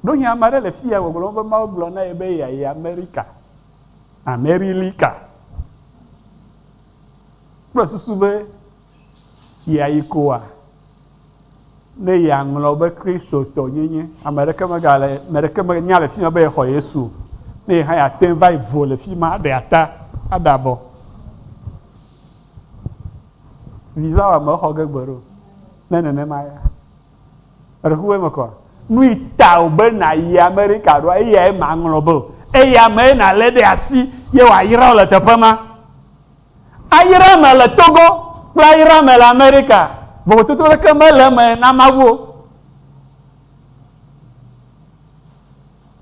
Ɖewohĩ ame aɖe le fiya gbɔgblɔm be Mawu gblɔ na ye be yeayi Amerika, Amerilika, kple susu be yeayi koa, ne yeaŋlɔ be Kristotɔnyenye, ame aɖeke megale, ame aɖeke menya le fi ma be yexɔ Yesu o. Ne ye hã yeate ŋu va yi vo le fi ma, aɖe ata, aɖe abɔ. Visa wɔ ame xɔ ge gbe ɖo. Ne nenema ya. Eɖe kuku eme kɔa? Nu yi ta wò be nàyi Amerika ɖoa, eyae maŋlɔ be o. Eya mee nàlé ɖe asi ye wòayra wò le teƒe ma. Ayra ame le Togo kple ayra ame le Amerika. Vovototo ɖeke mele eme na Mawu o.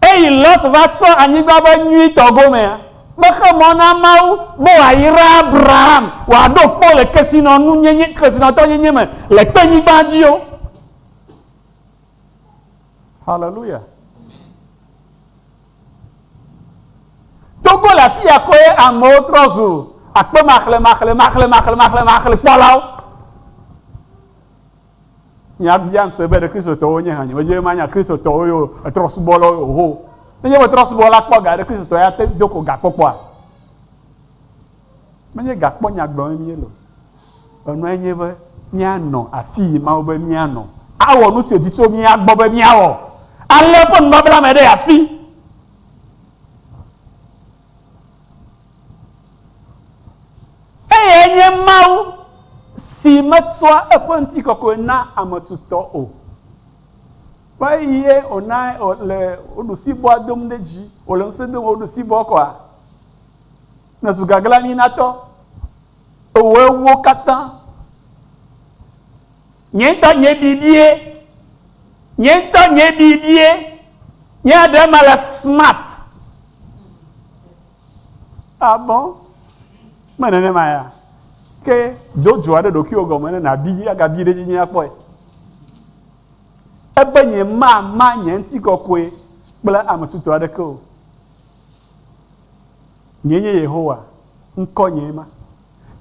Eyi Lot va tsɔ anyigba be nyuitɔ gomea, mexe mɔ na Mawu be wòayra Abraham wòaɖo kpo le kesinɔnunyenye, kesinɔtɔnyenye me le kpenyigba dzi o. Hallelujah. Togo le afi ya koe amewo trɔ zu akpe maxle maxle maxle maxle maxle maxle kpɔlawo. Nya biam se be ɖe Kristotɔwo nye hã nye medze manya Kristotɔwo yo etrɔsubɔlawo yo ho. Nenye be trɔsubɔla kpɔ ga ɖe Kristotɔ ya te do ko gakpɔkpɔa. Menye gakpɔ nya gblɔm míele o. Enɔe nye be míanɔ afi yi Mawu be míanɔ. Awɔ nu si wòdi tso mía gbɔ be míawɔ. Alé eƒe nubabla me ɖe asi. Eyae nye Mawu si metsɔa eƒe ŋutikɔkɔe na ame tutɔ o. Ƒe ɣie wòna wòle wò ɖusibɔa dom ɖe dzi, wòle ŋusẽ dom wò ɖusibɔ kɔa? Nèzu gaglãnyinatɔ. Ewɔe wo katã. Nye ŋutɔ nye bibie. Nye ŋutɔ nye bibie. Nye aɖe ma le smart. Ah bon? Me nenema ya. Ke do dzo aɖe ɖokuiwò gɔme ne nàbi agabi ɖe edzi nyuie akpɔe. Ebe nye mama nye ŋutikɔkɔe kple ame tutɔ aɖeke o. Nyee nye Yehowa, ŋkɔnyee ma.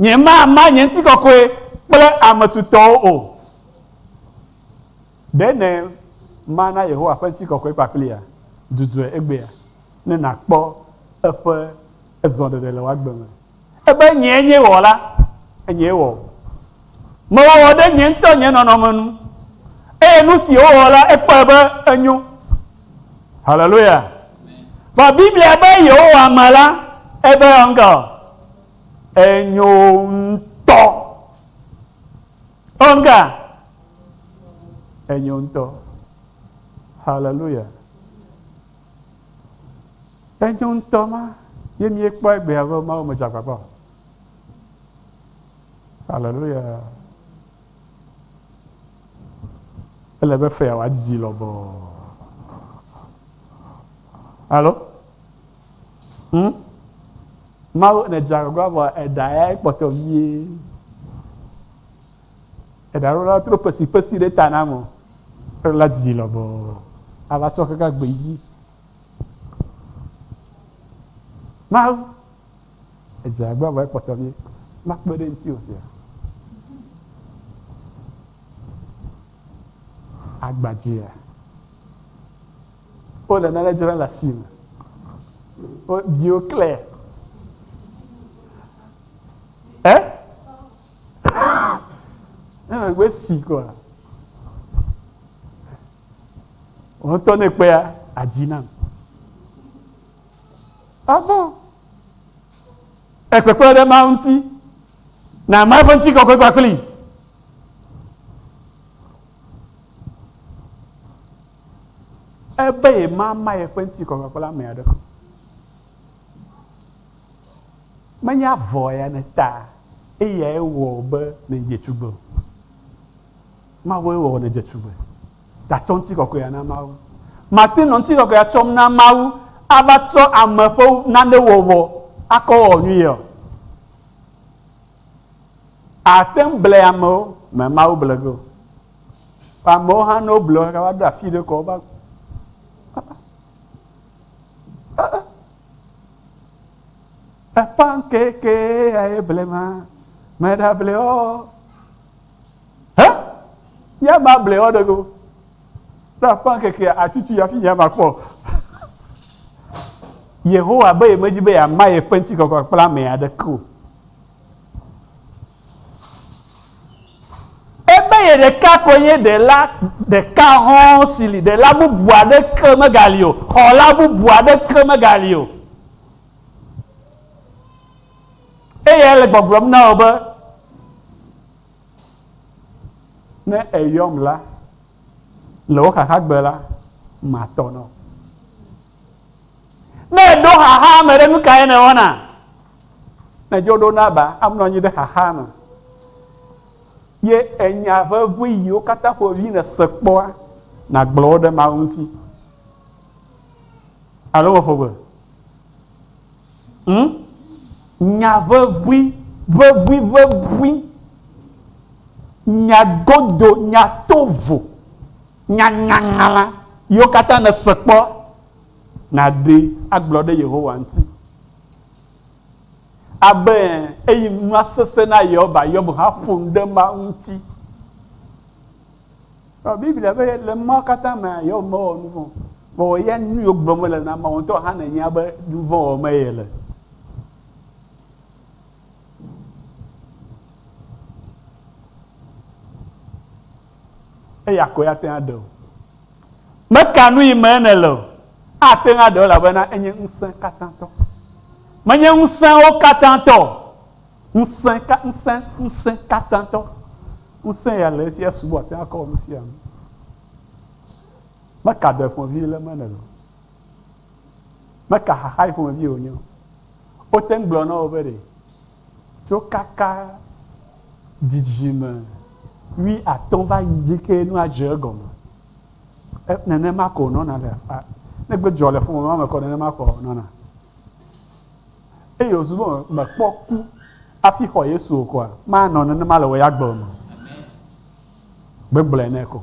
Nyemama nye ŋutikɔkɔe kple ame tutɔwo o. Ɖe nèmana Yehowa ƒe ŋutikɔkɔe kpakplia? Dudɔe egbea ne nàkpɔ eƒe ezɔɖeɖe le wò agbe me. Ebe nyee nye Wɔla, enyee wɔ wò. Mewɔ wò ɖe nye ŋutɔ nye nɔnɔme nu, eye nu si wowɔ la, ekpɔe be enyo. Haleluya! Vɔ Biblia be Yehowa me la, ebe ŋkɔ enyo ŋutɔ. O ŋka enyo ŋutɔ. Haleluya! Enyo ŋutɔ ma ye míekpɔ egbea be Mawu medze agbagba o. Haleluya! Ele be fea wòadidi lɔbɔɔ. Alo? Hmm? Mawu nèdze agbagba vɔ eɖa ya ekpɔtɔ vie. Eɖa ɖo la trɔ pesipesi ɖe ta na ame. Eɖo la didi lɔbɔɔ. Ava tsɔ kaka gbe dzi. Mawu, edze agbagba vɔ ekpɔtɔ vie. Makpe ɖe ŋuti o sia. agbadzea? Wole nane dzram le asime. Wo bio clear. Eh? Ne megbe si koa. Wò ŋutɔ ne kpea, adzi nam. Ah bon? Ekpekpe ɖe Mawu ŋuti. Na Mawu ƒe ŋutikɔkɔe kpakpli. Ebe yemama yeƒe ŋutikɔkɔe kple ame aɖeke o. Menye avɔ ya nèta eyae wɔ be nèdze tugbe o. Mawue wɔ wò nèdze tugbe. Gatsɔ ŋutikɔkɔea na Mawu. Mate ŋu nɔ ŋutikɔkɔea tsɔm na Mawu ava tsɔ ame ƒe nane wɔwɔ akɔ wɔ nyuie o. Ate ŋu ble amewo, me Mawu ble ge o. Amewo hã ne woble wo kaka va ɖo afi ɖe kɔ wova Eƒã keke aye blema meɖable o. He? Nye ma ble wɔ ɖe go. Ne aƒã keke atutu hafi nye ma kpɔ. Yehowa be yemedi be yeama yeƒe ŋutikɔkɔe kple ame aɖeke o. Ebe ye ɖeka koe nye ɖela ɖeka hɔ̃ si li, ɖela bubu aɖeke megali o, xɔla bubu aɖeke megali o. Eyae le gbɔgblɔm na wò be, Ne èyɔm la, le wò xaxagbe la, matɔ na wò. Ne èɖo xaxa me ɖe, nu kae nèwɔna? Ne dzo ɖo na aba, amlɔ anyi ɖe xaxa me. Ye enya vevi yiwo katã ƒomevi nèse kpɔa, nàgblɔ wo ɖe Mawu ŋuti. Alo meƒo gbe? Hm? Nya vevi, vevi, vevi. Nya godo, nya tovo, nya ŋaŋlã yiwo katã nèse kpɔ, nàɖee agblɔ ɖe Yehowa ŋuti. Abe eyi nua sesẽ na Yehowa, Yob hã ƒo nu ɖe Mawu ŋuti. Biblia be le mawo katã mea, Yob mewɔ nu vɔ̃ o. Vɔ ya nu yiwo gblɔm mele na Mawu ŋutɔ hã nènya be nu vɔ̃ wɔm yele. Eya koe ate ŋu aɖe o. Meka nu yi me nèle o. Ate ŋu aɖe o elabena enye ŋusẽ katã tɔ. Menye ŋusẽwo katã tɔ o. Ŋusẽ ka ŋusẽ ŋusẽ katã tɔ. Ŋusẽ ya le esi esubɔ ate ŋu akɔ nu sia nu. Meka dɔe ƒomevi le me nèle o. Meka xaxa yi ƒomevi wònye o. Wote ŋu gblɔ na wò be ɖe tso kaka dzidzime wuiatɔ̃ va yi dzi ke nua dze egɔme. E, nenema ko wònɔna le ne gbe dzɔ le ƒome ma me kɔ nenema ko wònɔna. Eye wòzu be mekpɔ ku hafi xɔ Yesu o koa, manɔ nenema le wò ya gbe me. Gbegblɔe nɛ ko.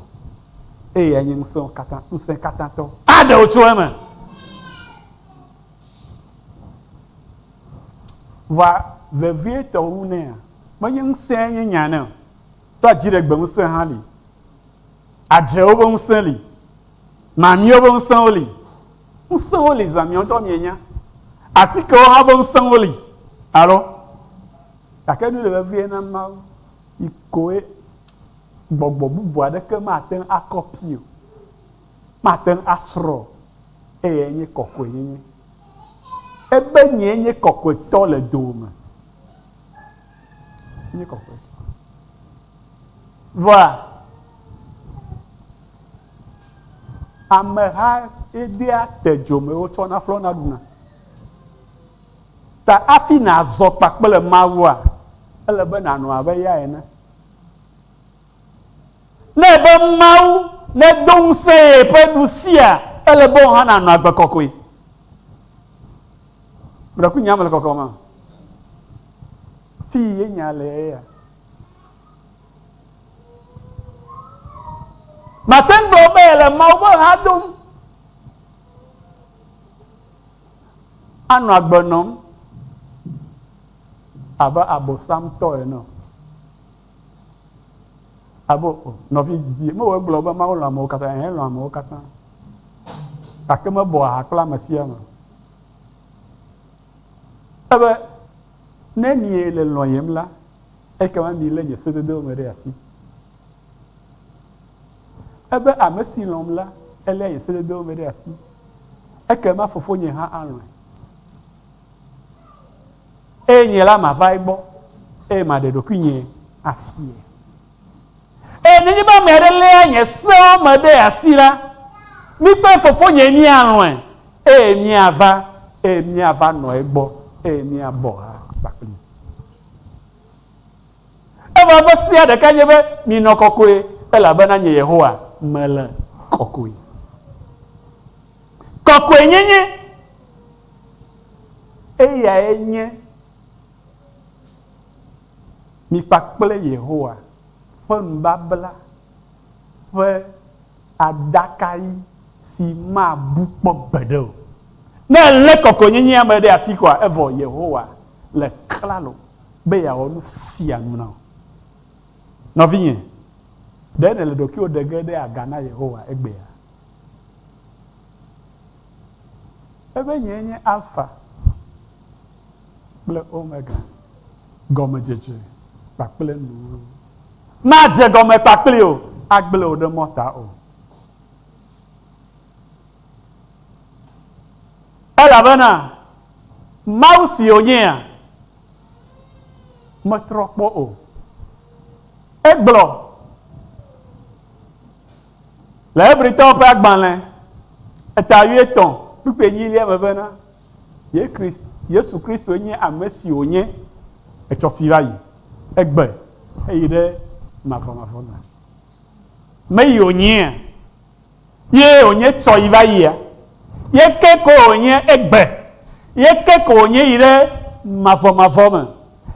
Eyae nye ŋusẽwo katã, ŋusẽ katã tɔ. Aɖe wò tso eme. Vɔa vevietɔ wu nɛa, menye ŋusẽe nye nya nɛ o. To dziɖegbe ŋusẽ hã li. Adzewo ƒe ŋusẽ li. Mamiwo ƒe ŋusẽwo li. Ŋusẽwo li zã miawo ŋutɔ mienya. Atikewo hã ƒe ŋusẽwo li. Alo? Gake nu le vevie na Mawu yi koe gbɔgbɔ bubu aɖeke mate ŋu akɔpi o, mate ŋu asrɔ̃ o. Eyae nye kɔkɔenyenye. Ebe nyee nye kɔkɔetɔ le dowòme. Nye kɔkɔetɔ. Vɔa, ameha ye dea te dzo me wotsɔna ƒlɔna ɖuna. Ta hafi nàzɔ kpakple Mawua, ele be nànɔ abe eya ene. Ne ebe Mawu nedo ŋusẽ ye ƒe ɖusia, ele be wò hã nànɔ agbe kɔkɔe. Meɖe ku nya me le kɔkɔma? Fi ye nya le eya. Mate ŋu gblɔ be yele Mawu ƒe ha dom. Anɔ agbe nɔm abe abosamtɔ ene o. Abo o, nɔvi didi, mewɔ egblɔ be Mawu lɔ̃ amewo katã, ɛ̃, elɔ̃ amewo katã. Gake mebɔa ha kple ame sia ame o. Ebe, ne miele lɔ̃yem la, ekema milé nye sededewo me ɖe asi. Ebe, ame si lɔ̃m la, eléa nye sededewo me ɖe asi. Ekema Fofonye hã alɔ̃e. Eye nye la mava egbɔ, eye maɖe ɖokuinye afiae. Eye nenye be ame aɖe léa nye sewo me ɖe asi la, mí kple Fofonye míalɔ̃e, eye míava, eye míava nɔ egbɔ, eye míabɔ ha kpakplii. Evɔ eƒe sea ɖeka nye be, Minɔ kɔkɔe, elabena nye Yehowa mele kɔkɔe. Kɔkɔenyenye eyae nye mi kpakple Yehowa ƒe nubabla ƒe aɖakaɣi si mabu kpɔ gbeɖe o. Ne èlé kɔkɔenyenyea me ɖe asi koa, evɔ Yehowa le klalo be yeawɔ nu sia nu na wò. Nɔvinye, ɖe nèle ɖokuiwò ɖe ge ɖe aga na Yehowa egbea? Ebe nyee nye Alfa kple Omega, gɔmedzedze kpakple nuwuwu. Madze gɔme kpakpli o, agblẽ wò ɖe mɔta o. Elabena Mawu si wònyea, metrɔ kpɔ o. Egblɔ Le Hebritɔwo ƒe agbalẽ eta wuietɔ̃ kpukpui enyilia me bena, Yesu Kristoe nye ame si wònye etsɔ si va yi, egbe heyi ɖe mavɔmavɔ me. Meyi wònyea? Ye wònye tsɔ yi va yia? Ye ke ko wònye egbe? Ye ke ko wònye yi ɖe mavɔmavɔ me?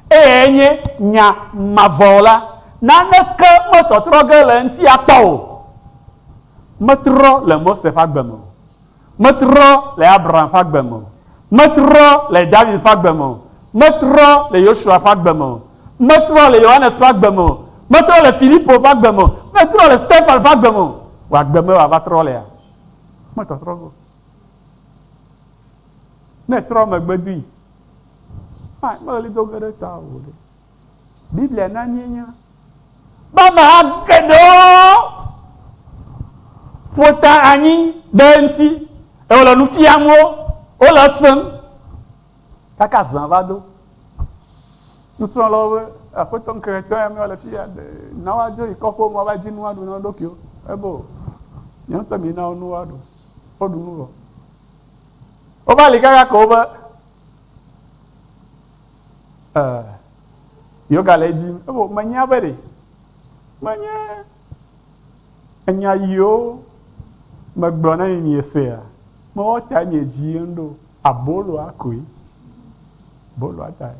Eyae nye nya mavɔ la. Naneke metɔtrɔ ge le eŋuti akpɔ o. Metrɔ le Mose ƒe agbe me o. Metrɔ le Abraham ƒe agbe me o. Metrɔ le David ƒe agbe me o. Metrɔ le Yosua ƒe agbe me o. Metrɔ le Yohanes ƒe agbe me o. Metrɔ le Filipo ƒe agbe me o. Metrɔ le Stefan ƒe agbe me o. Wò agbe me wòava trɔ lea? Metɔtrɔ ge o. Ne etrɔ megbe doe, ma meɣli do ge ɖe ta o ɖe. Biblia na míenya be ameha geɖewo ƒo ta anyi ɖe eŋuti, eye wole nu fiam wo, wole esem. Kaka zã va do. Nusrɔ̃lawo be, Aƒetɔ, ŋkeke etɔ̃ ya míewɔ le fi ya ɖe, na woadzo yi kɔƒewo me woava di nu aɖu na wo ɖokuiwo. Ebe o, nye ŋutɔ mina wo nu woaɖu. Woɖu nu vɔ. Wova li kaka ko wobe eh, yewo gale edzi. Ebo menya be ɖe menye enya yiwo megblɔ na mi miesea, mewɔ ta nye dzi ŋɖo aboloa koe. Boloa tae.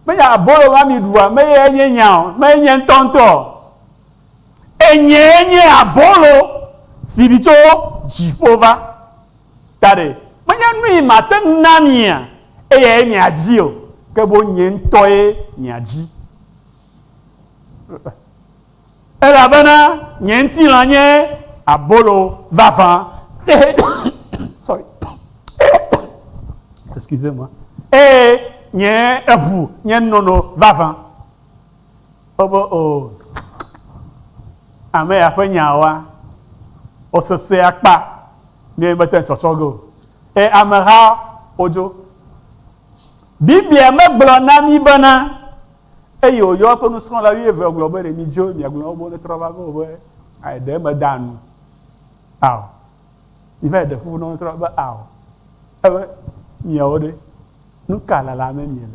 Menye abolo ma mi ɖua, meye nye nya o, meye nye ŋutɔŋutɔ o. Enyee nye abolo si ɖi tso dziƒo va. Ta ɖe, menye nui mate ŋu na mia, eyae miadi o, ke boŋ nye ŋutɔe miadi. Elabena nye ŋutilã nye abolo vavã. Sorry. Excusez-moi. Eye nye eʋu nye nono vavã. Wobe o, ame ya ƒe nyawoa, wosesẽ akpa, míawo mete ŋu tsɔtsɔ ge o. Eye ameha wodzo. Biblia megblɔ na mí bena eye wòyɔ eƒe nusrɔ̃la wuieve gblɔ be ɖe midzo miagblɔ na wo be wonetrɔ va gbɔ be ɖe meda nu. Ao. Miva yi ɖe ƒuƒu na wo netrɔ be ao. Ebe miawo ɖe, nu ka lalam miele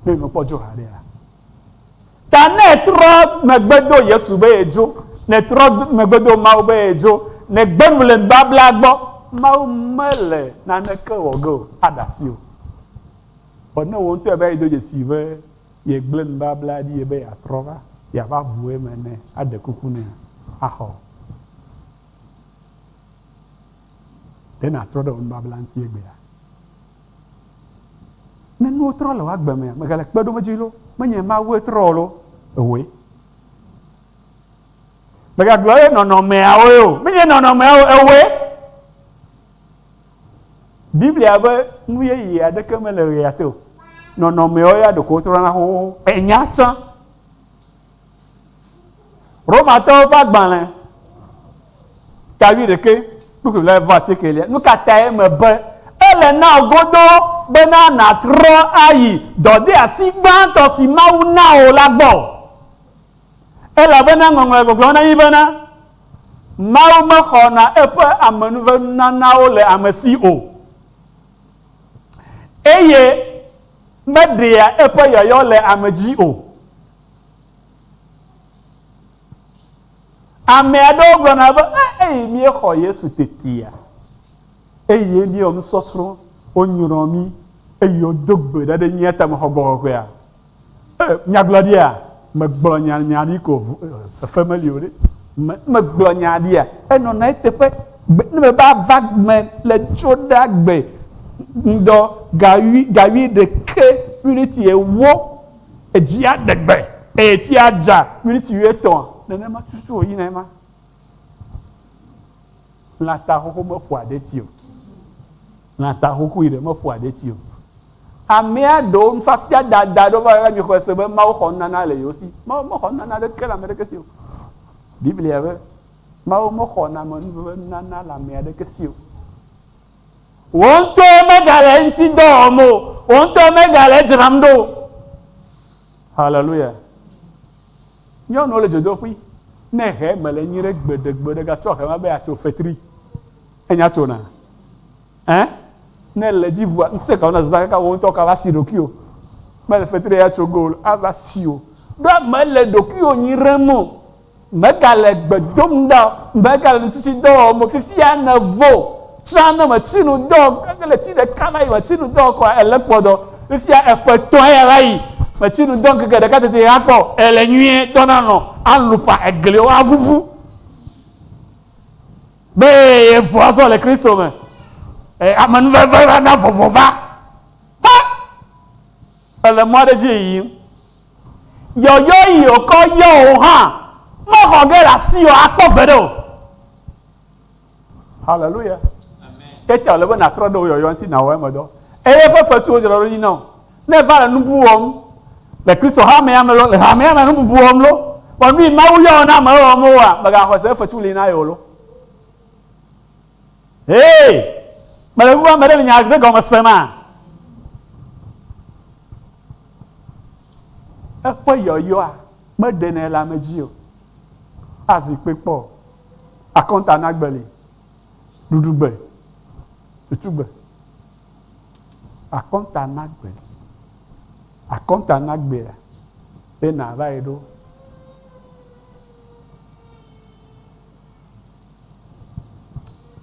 ne miekpɔ dzo haɖea? Ta ne ètrɔ megbe do Yesu be yedzo, ne ètrɔ megbe do Mawu be yedzo, ne ègbe nu le nubabla gbɔ, Mawu mele naneke wɔ ge o, aɖe asi o. Vɔ ne wò ŋutɔe va yi do dzesii be yegblẽ nubabla ɖi ye be yeatrɔ va, yeava ʋu eme nɛ, aɖe kuku nɛa, axɔ wò. Ɖe nàtrɔ ɖe wò nubabla ŋuti egbea? Ne nuwo trɔ le wò agbe mea, mègale kpe ɖom edzi loo, menye Mawue trɔ o loo, ewòe. Megagblɔ ye nɔnɔmeawoe o. Menye nɔnɔmeawo ewoe. Biblia be nu yeye aɖeke mele ɣea te o. Nɔnɔmeawo ya ɖeko wotrɔna xoxoxo. Enya tsã. Romatɔwo ƒe agbalẽ ta wuiɖekɛ kpukpui blaeve vɔ asiekelia. Nu ka tae mebe ele na wò godoo bena nàtrɔ ayi dɔdeasi gbãtɔ si Mawu na wò la gbɔ? Elabena Ŋɔŋlɔa gbɔgblɔ na mí bena, Mawu mexɔna eƒe amenuvenunanawo le ame si o, eye meɖea eƒe yɔyɔ le ame dzi o. Ame aɖewo gblɔna be, Eyi míexɔ Yesu tetea, eye míewɔ nusɔsrɔ̃, wonyrɔ mí, eye wodo gbe ɖa ɖe mía ta mexɔ gbɔgbɔ kɔkɔea. Nyagblɔɖia, megblɔ nya nya ɖi ko fefe meli o ɖe. Me, megblɔ nya ɖia, enɔna eteƒe. Gbe, ne meva va me le tso ɖa gbe ŋdɔ gawui, gawui ɖeke miniti ewo, edzi aɖe gbe eye tsi adza miniti wuietɔ̃. Nenema tutu wòyina ema. Lãta xoxo meƒoa ɖeti o. Lãta xoxoe ɖe meƒoa ɖeti o. Amea ɖewo nufiafia dada ɖewo va va xɔe se be Mawu xɔ nunana le yewo si. Mawu mexɔ nunana aɖeke le ame aɖeke si o. Biblia be Mawu mexɔna amenuveve nunana le ame aɖeke si o. Wò ŋutɔe megale eŋuti dɔ wɔm o. Wò ŋutɔe megale edzram ɖo o. Haleluya. Nyɔnuwo le dzodoƒui. Ne he mele nyi ɖe gbeɖegbeɖe gatsɔ he ma be yeatso fetri. Enya tsona. Ẽ? Ne èle edzi ʋua, ŋusẽ ka wòna zazã kaka wò ŋutɔ ka va si ɖokuiwò? Mele fetri ya tso go o, ava si wò. Ɖo mele ɖokuiwò nyrem o, mègale gbe dom ɖa o, mègale nutsitsidɔ wɔm o, fifia nèvo. Tsã ne mètsi nu dɔ o, ɣleti ɖeka va yi mètsi nu dɔ o koa, èle kpɔ dɔ. Fifia eƒe etɔ̃ ya va yi, mètsi nu dɔ ŋkeke ɖeka teti akpɔ o, èle nyuie, dɔ nanɔ, alũ ƒã, egliwo aʋuʋu. Be yevo azɔ le Kristo me. E, amenuveve va na vɔvɔ va. Ha! Ele mɔ aɖe dzi yiyim. Yɔyɔ yi wòkɔ yɔ wò hã, mexɔ ge le asiwò akpɔ gbeɖe o. Hallelujah. Tete wòle be nàtrɔ ɖe wò yɔyɔ ŋuti nàwɔ eme dɔ. Eye eƒe fetu wodzra ɖo ɖi na wò. Ne èva le nu bubu wɔm le Kristo hamea me lo, le hamea me nu bubu wɔm lo, vɔ nu yi Mawu yɔ wò na ame wɔm oa, mègaxɔe se be fetu li na ye o lo. Hee! Mele ŋu ame ɖe le nya ɖe gɔme sema? Eƒe yɔyɔa meɖenɛ le ame dzi o. Azi kpe kpɔ o. Akɔnta na gbe li. Ɖuɖugbe, tutugbe. Akɔnta na gbe. Akɔnta na gbea be nàva yi ɖo.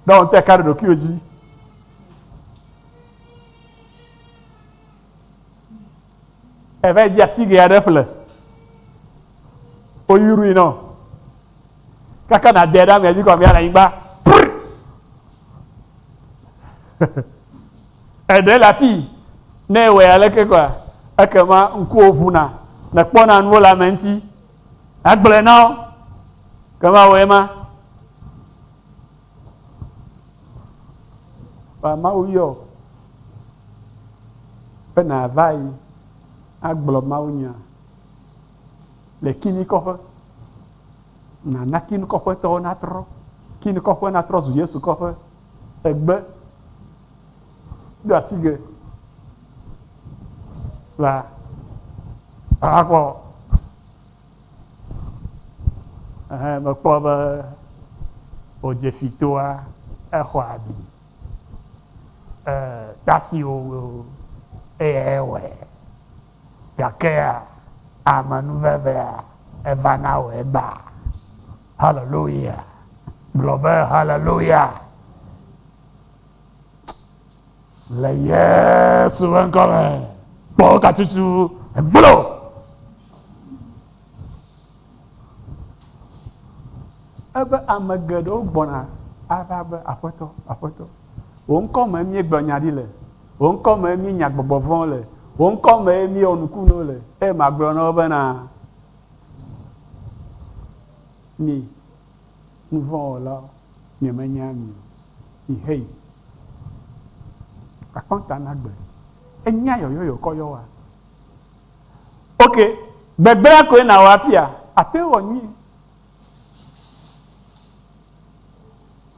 Ɖe wò ŋutɔ ka ɖe ɖokuiwò dzi. Eva yi di asigɛ aɖe ƒle. Woyroe nɔ. Kaka nàde ɖe amea dzi kɔ amea le anyigba. Prr! Eɖe le afii. Ne ewɔe aleke koa, ekema ŋkuwò ʋuna, nèkpɔna nuwo le ame ŋuti. Agblɔe na wo. Kema wɔe ma. Ba Mawu yɔ be nàva yi agblɔ mawunya le Kinikɔƒe. Nàna Kinikɔƒetɔwo natrɔ. Kinikɔƒe natrɔ zu Yesu kɔƒe. Egbe ɖo asi ge la akpɔ ɛhɛ mekpɔ be wòdze fitoa exɔ abi ɛɛ tasiwo eye ewɔe gakea amenuvevea eva na wò egbea. Hallelujah. Gblɔ be hallelujah. Le Yesu ƒe ŋkɔ me. Kpɔ katutu gblɔ. Ebe ame geɖewo gbɔna ava be aƒetɔ, aƒetɔ. Wò ŋkɔ me míegblɔ nya ɖi le. Wò ŋkɔ me míenya gbɔgbɔ vɔ̃wo le. Wò ŋkɔ me míewɔ nukunuwo le. Eye magblɔ na wo bena, mi. Nuvɔ̃wɔlawo, nyemenya mi o. Miheyi. Akɔnta na gbe. Enya yɔyɔ yi wòkɔ yɔ woa? Ok, gbegblẽa koe nàwɔ hafia? Àte ŋu wɔ nyuie.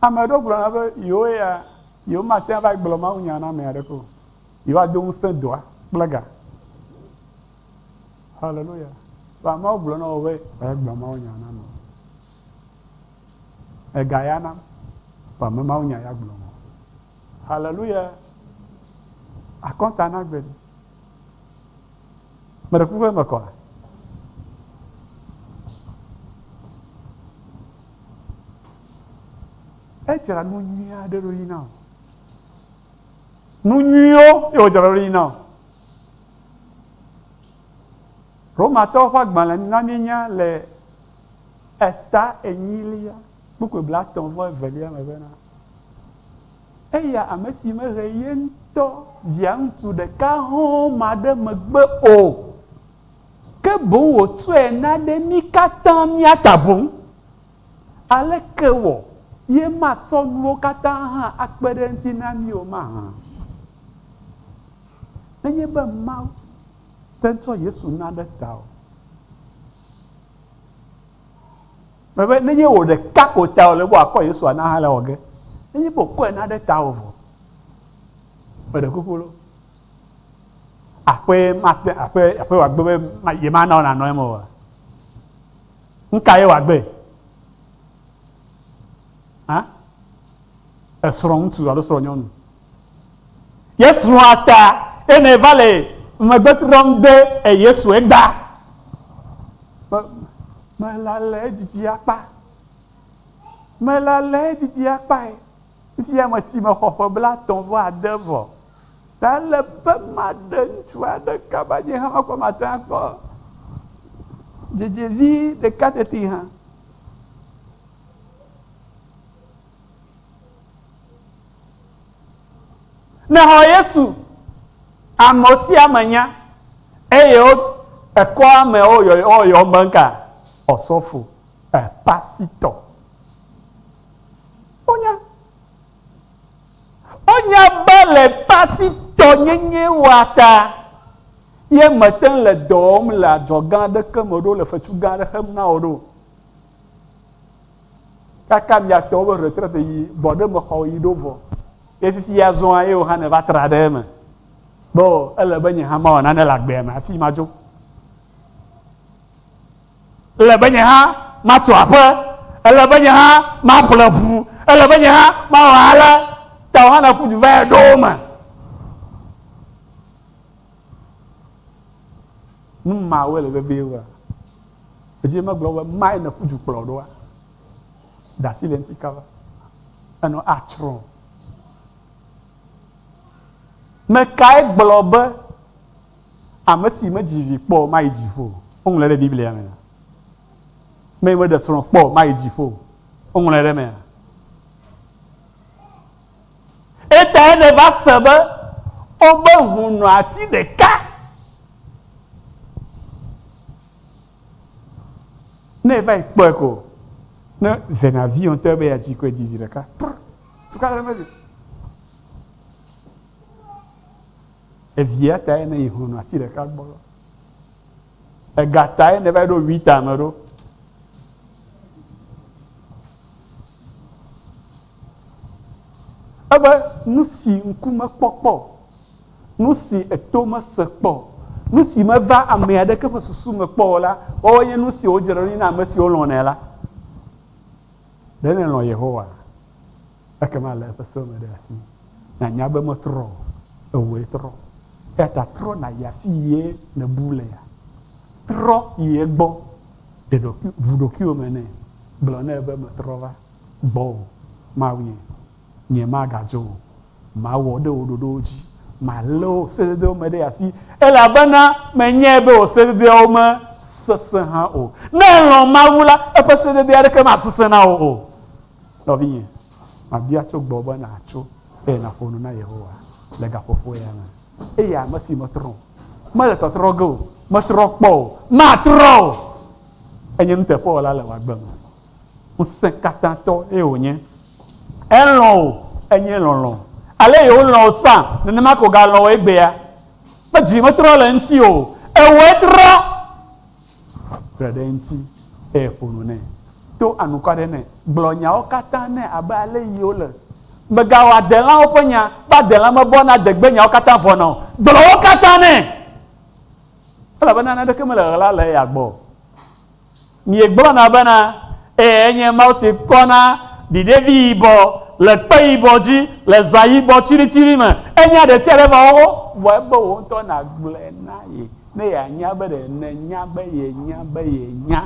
Ame aɖewo gblɔna be yewo ya yewomate ŋu ava gblɔ mawunya na ame aɖeke o. Yewoado ŋusẽ dɔa kple ga. Haleluya. Vɔ amewo gblɔ na wo be va gblɔ mawunya na amewo. Ega ya nam, vɔ ame mawunya ya gblɔm o. Haleluya. Akɔnta na gbe. Meɖe kuku eme kɔa? Edzra nu nyui aɖe ɖo ɖi na wò. Nu nyuiwo ye wòdzra ɖo ɖi na wò. Romatɔwo ƒe agbalẽ na míenya le eta enyilia kpukpui blaetɔ̃ vɔ evelia me bena, Eya ame si mehe ye ŋutɔ viaŋutsu ɖeka hɔ̃ɔ ma ɖe megbe o, ke boŋ wòtsɔe na ɖe mí katã mía ta boŋ. Aleke wɔ ye matsɔ nuwo katã hã akpe ɖe eŋuti na mí o mahã? Nenye be Mawu te ŋu tsɔ Yesu na ɖe tawò, Mebe nenye wò ɖeka ko ta wòle be wòakɔ Yesu ana hã le wɔ ge. Nenye be wòkɔe na ɖe tawò vɔ. Meɖe kuku lo. Aƒe mate aƒe aƒe wòagbe be yemana wò nànɔ eme oa? Nuka ye wòagbe? Hã? Esrɔ̃ ŋutsu alo srɔ̃ nyɔnu. Ye srɔ̃a ta ye nèva le megbe trɔm de Yesu egba. Mele edzidzi akpa. Mele edzidzi akpa ye. Fifia metsi mexɔ ƒe blaetɔ̃ vɔ ade vɔ. Ta ele be maɖe ŋutsu aɖe kaba nye hã makpɔ mate ŋu akpɔ dzedzevi ɖeka teti hã. Nexɔ Yesu, ame sia ame nya, eye wo ekɔ amewo yɔyɔ be ŋka ɔsɔfo, epasitɔ. Wonya. Wonya be le pasitɔ nyenye wa ta, ye mete ŋu le dɔ wɔm le adzɔgã aɖeke me ɖo, le fetsu gã aɖe xem na wò ɖo. Kaka mia tɔwo be retraite yi bɔ ɖe me xɔ yi ɖo vɔ. Ye fifi azɔa ye wò hã nèva tra ɖe eme. Be o, ele be nye hã mawɔ nane le agbea me hafi madzo. Ele be nye hã matu aƒe. Ele be nye hã maƒle ʋu. Ele be nye hã mawɔ ale. Ta wò hã nèƒu du va yi ɖo wo me. Nu mawoe le vevie wua? Edzi megblɔ be mae nèƒu du kplɔ ɖoa? Ɖe asi le eŋuti kaba. Enɔ atsrɔ̃. Mekae gblɔ be ame si medzi vi kpɔ o mayi dziƒo o? Woŋlɔe ɖe Biblia mea? Ame yi meɖe srɔ̃ kpɔ o mayi dziƒo o? Woŋlɔe ɖe emea? Etae nèva se be wobe ʋu nɔ ati ɖeka. Ne eva yi kpɔe ko, ne vena vi ŋutɔ be yeadzi koe dzi zi ɖeka. Prr! Tukaɖa ɖe meli. Evia tae ne yi ʋu nɔ ati ɖeka gbɔ. Ega tae ne va yi ɖo wui tame ɖo. Ebe nu si ŋku mekpɔ kpɔ o, nu si eto mese kpɔ o, nu si meva ame aɖeke ƒe susu me kpɔ o la, woawoe nye nu siwo wodzra ɖo na ame siwo lɔ̃nɛ la. Ɖe nèlɔ̃ Yehowa? Ekema lé eƒe sewo me ɖe asi. Nànya be metrɔ o, ewòe trɔ. Eya ta trɔ nàyi afi ye nèbu lea. Trɔ yi egbɔ, ɖe ɖokui, ʋu ɖokuiwò me nɛ. Gblɔ nɛ be metrɔ va gbɔwò, Mawunye, nyemagadzo o. Mawɔ ɖe wò ɖoɖowo dzi, malé wò sededewo me ɖe asi, elabena menyae be wò sededeawo mesesẽ hã o. Ne èlɔ̃ Mawu la, eƒe sedede aɖeke masesẽ na wò o. Nɔvinye, mabia tso gbɔwò be nàtso eye nàƒo nu na Yehowa le gaƒoƒo ya me. Eya ame si metrɔ o, mele tɔtrɔ ge o, metrɔ kpɔ o, matrɔ o. Enye nuteƒewɔla le wò agbe me. Ŋusẽkatãtɔ ye wònye. Elɔ̃ wò, enye lɔlɔ̃. Ale yi wolɔ̃ wò tsã, nenema ke wògalɔ̃ wò egbea. Ƒe dzi metrɔ le eŋuti o. Ewòe trɔ. Trɔe ɖe eŋuti eye ƒo nu nɛ. To anukware nɛ. Gblɔ nyawo katã nɛ abe ale yi wole. Mègawɔ adelãwo ƒe nya be adelã mebɔna adegbenyawo katã vɔna o. Gblɔ wo katã nɛ. Elabena naneke mele ɣaɣla le eya gbɔ o. Miegblɔna bena, Ee, enye Mawu si kɔna ɖi ɖevi yibɔ le kpe yibɔ dzi le zã yibɔ tsiɖitsiɖi me. Enya ɖesiaɖe vɔ xoxo. Vɔ ebe wò ŋutɔ nàgblɔe na ye ne yeanya be ɖe nènya be yenya be yenya.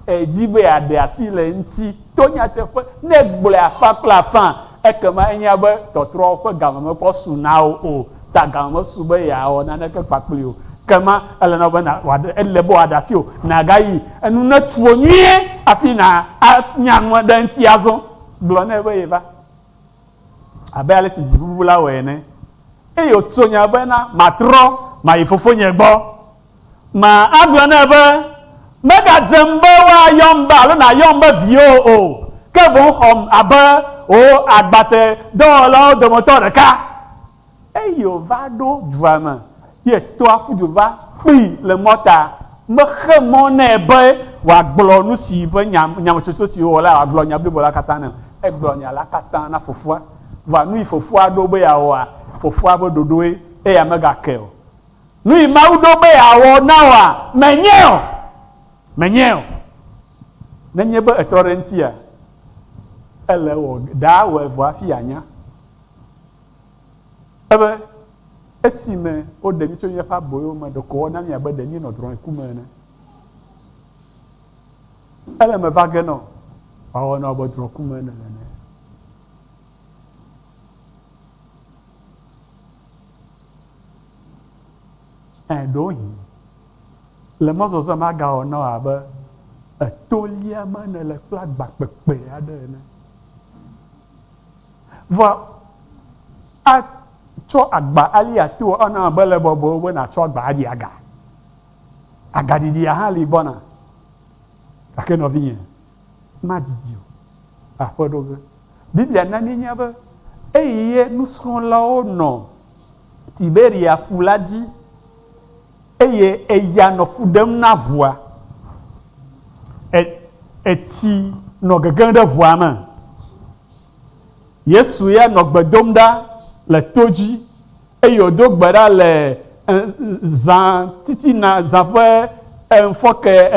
Èdi be yeaɖe asi le eŋuti to nyateƒe. Ne ègblɔe afã kple afã, ekema enya be tɔtrɔwo ƒe game mekpɔ su na wò o, ta game mesu be yeawɔ naneke kpakpli o. Kema ele na wò be wòaɖe, ele be wòaɖe asi wò nàgayi enu netu wò nyuie hafi nànya nu ɖe eŋuti azɔ. Gblɔ nɛ be yeva abe ale si dzibubu la wɔe ene. Eye wòtso nya bena, Matrɔ mayi fofonye gbɔ. Ma agblɔ nɛ be, Megadzem be woayɔm be alo nàyɔm be viwò o, ke boŋ xɔm abe wò agbatedɔwɔlawo dometɔ ɖeka. Eyi wòva ɖo dua me ye toa ƒu du va kpee le mɔ ta. Mexe mɔ nɛ be wòagblɔ nu si ƒe nya, nyametsotso si wòwɔ la, wòagblɔ nya blibo la katã nɛ o. Egblɔ nya la katã na fofoa. Vɔa nu yi fofoa ɖo be yeawɔa, fofoa ƒe ɖoɖoe, eya megake o. Nu yi Mawu ɖo be yeawɔ na wòa, menyae o. Menyae o. Nenye be ètrɔ ɖe eŋutia, ele wɔ ɖaa wɔe vɔ hafi yeanya. Ebe esime woɖe mí tso míaƒe aboyo me, ɖeko wowɔ na mí abe ɖe míenɔ drɔ̃eku me ene. Ele eme va ge nɔ wòawɔ na wò abe drɔ̃eku me nèle ene. Ẽ, ɖewohĩ le mɔzɔzɔ me agawɔ na wò abe eto liam nèle kple agba kpekpe aɖe ene. Vɔa atsɔ agba ali ato ana abe le bɔbɔe be nàtsɔ agba aɖi aga. Agaɖiɖia hã li gbɔna. Gake nɔvinye, madidi o, aƒe ɖo ge. Biblia na míenya be eyi ye nusrɔ̃lawo nɔ Tiberia ƒu la dzi eye eya nɔ fu ɖem na ʋua. E, etsi nɔ gegem ɖe ʋua me. Yesu ya nɔ gbe dom ɖa le to dzi eye wòdo gbe ɖa le zã titina, zã ƒe ŋfɔke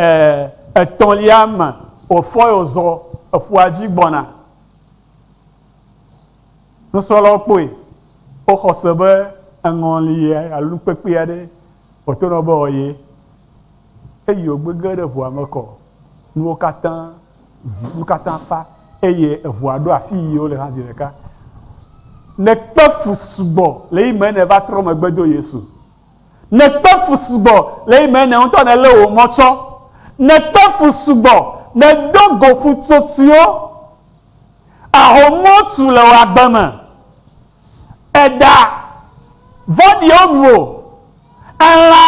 etɔ̃lia me. Wòfɔ ye wòzɔ eƒua dzi gbɔna. Nusrɔ̃lawo kpɔe, woxɔ se be eŋɔli ye alo nu kpekpe aɖe wòto na wo be wòaye. Eye wògbege ɖe ʋua me kɔ. Nuwo katã zi, nu katã fa eye eʋua ɖo afi yi wole hã zi ɖeka. Nèkpe fu sugbɔ le eyime nèva trɔ megbe do Yesu. Nèkpe fu sugbɔ le eyime nè ŋutɔ nèlé wò mɔ tsɔ. Nèkpe fu sugbɔ, nèdo go ƒutsotsoewo. Ahomwo tu le wò agbe me. Eɖa vɔ̃ɖiwo ɖu o. Elã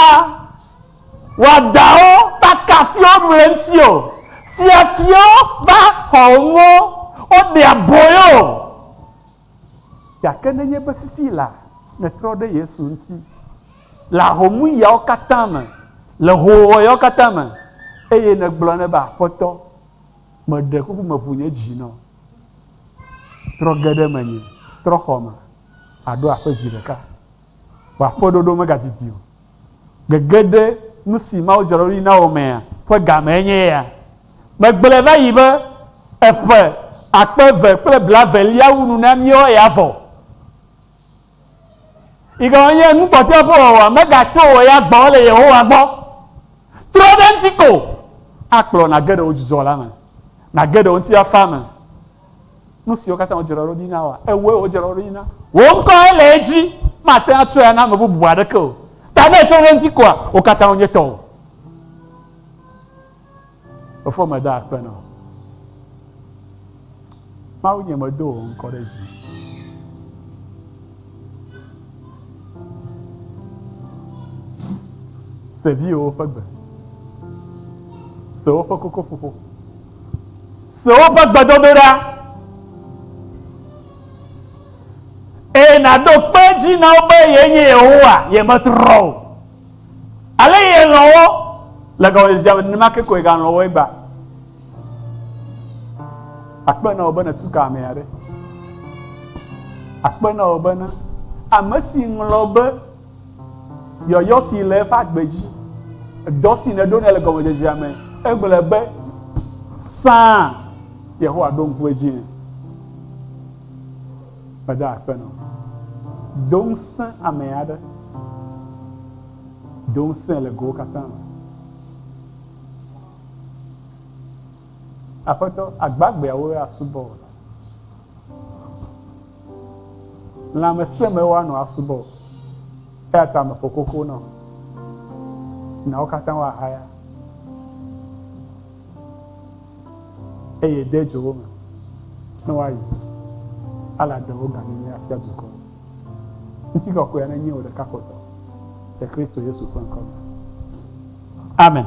wɔadãwo va kafiwo ɖu le ŋuti o. Fiafiwo va xɔ wò nuwo, woɖe aboyo wò. Gake nenye be fifi la, nètrɔ ɖe Yesu ŋuti le ahomuyawo katã me, le hoowɔwɔyawo katã me, eye nègblɔ nɛ be, Aƒetɔ, Meɖe kuku meʋu nye dzi nɔ. Trɔ ge ɖe menye, trɔ xɔ me, aɖo aƒe zi ɖeka. Wò aƒeɖoɖo megadidi o. Gege ɖe nu si Mawu dzra ɖo ɖi na wò mea ƒe gamee nye eya. Megblɔe va yi be eƒe 2020lia wu nu na míwo ya vɔ. Yi gɔme nye nu kpɔtɔe ƒe wɔwɔ megatso wò ya gbɔ le Yehowa gbɔ. Trɔ ɖe eŋuti ko akplɔ nàge ɖe wò dzudzɔ la me, nàge ɖe wò ŋutifafa me. Nu siwo katã wodzra ɖo ɖi na wòa, ewòe wodzra ɖo ɖi na. Wò ŋkɔe le edzi, mate ŋu atsɔe ana ame bubu aɖeke o. Ta ne ètrɔ ɖe eŋuti koa, wo katã wonye tɔwò. Fofo meda akpe na wò. Mawu nye medo wò ŋkɔ ɖe dzi. Se viwòwo ƒe gbe. Se woƒe kokoƒoƒo. Se woƒe gbedodoɖa. Eye nàɖo kpe edzi na wo be yee nye Yehowa, yemetrɔ o. Ale yelɔ̃ wo le gɔmedzedzea me, nenema ke koe galɔ̃ wo egbea. Akpe na wò be nètu ka ame aɖe. Akpe na wò bena ame si ŋlɔ be yɔyɔ si le eƒe agbe dzi, dɔ si nèɖo nɛ le gɔmedzedzea me, egblɔe be sãa Yehowa ɖo ŋku edzi nɛ. Meda akpe na wò. Do ŋusẽ ame aɖe. Do ŋusẽe le gowo katã me. Aƒetɔ, agbagbeawoe asubɔ wò. Lãmesẽ me woanɔ asubɔ wò. Eya ta meƒo koko na wò. Na wo katã woahaya. Eye de dzo wo me, ne woayi ale aɖe wò gãnyenye afia dukɔwo. Ŋutikɔkɔea nenye wò ɖeka kpɔtɔ le Kristo Yesu ƒe ŋkɔ me. Amen.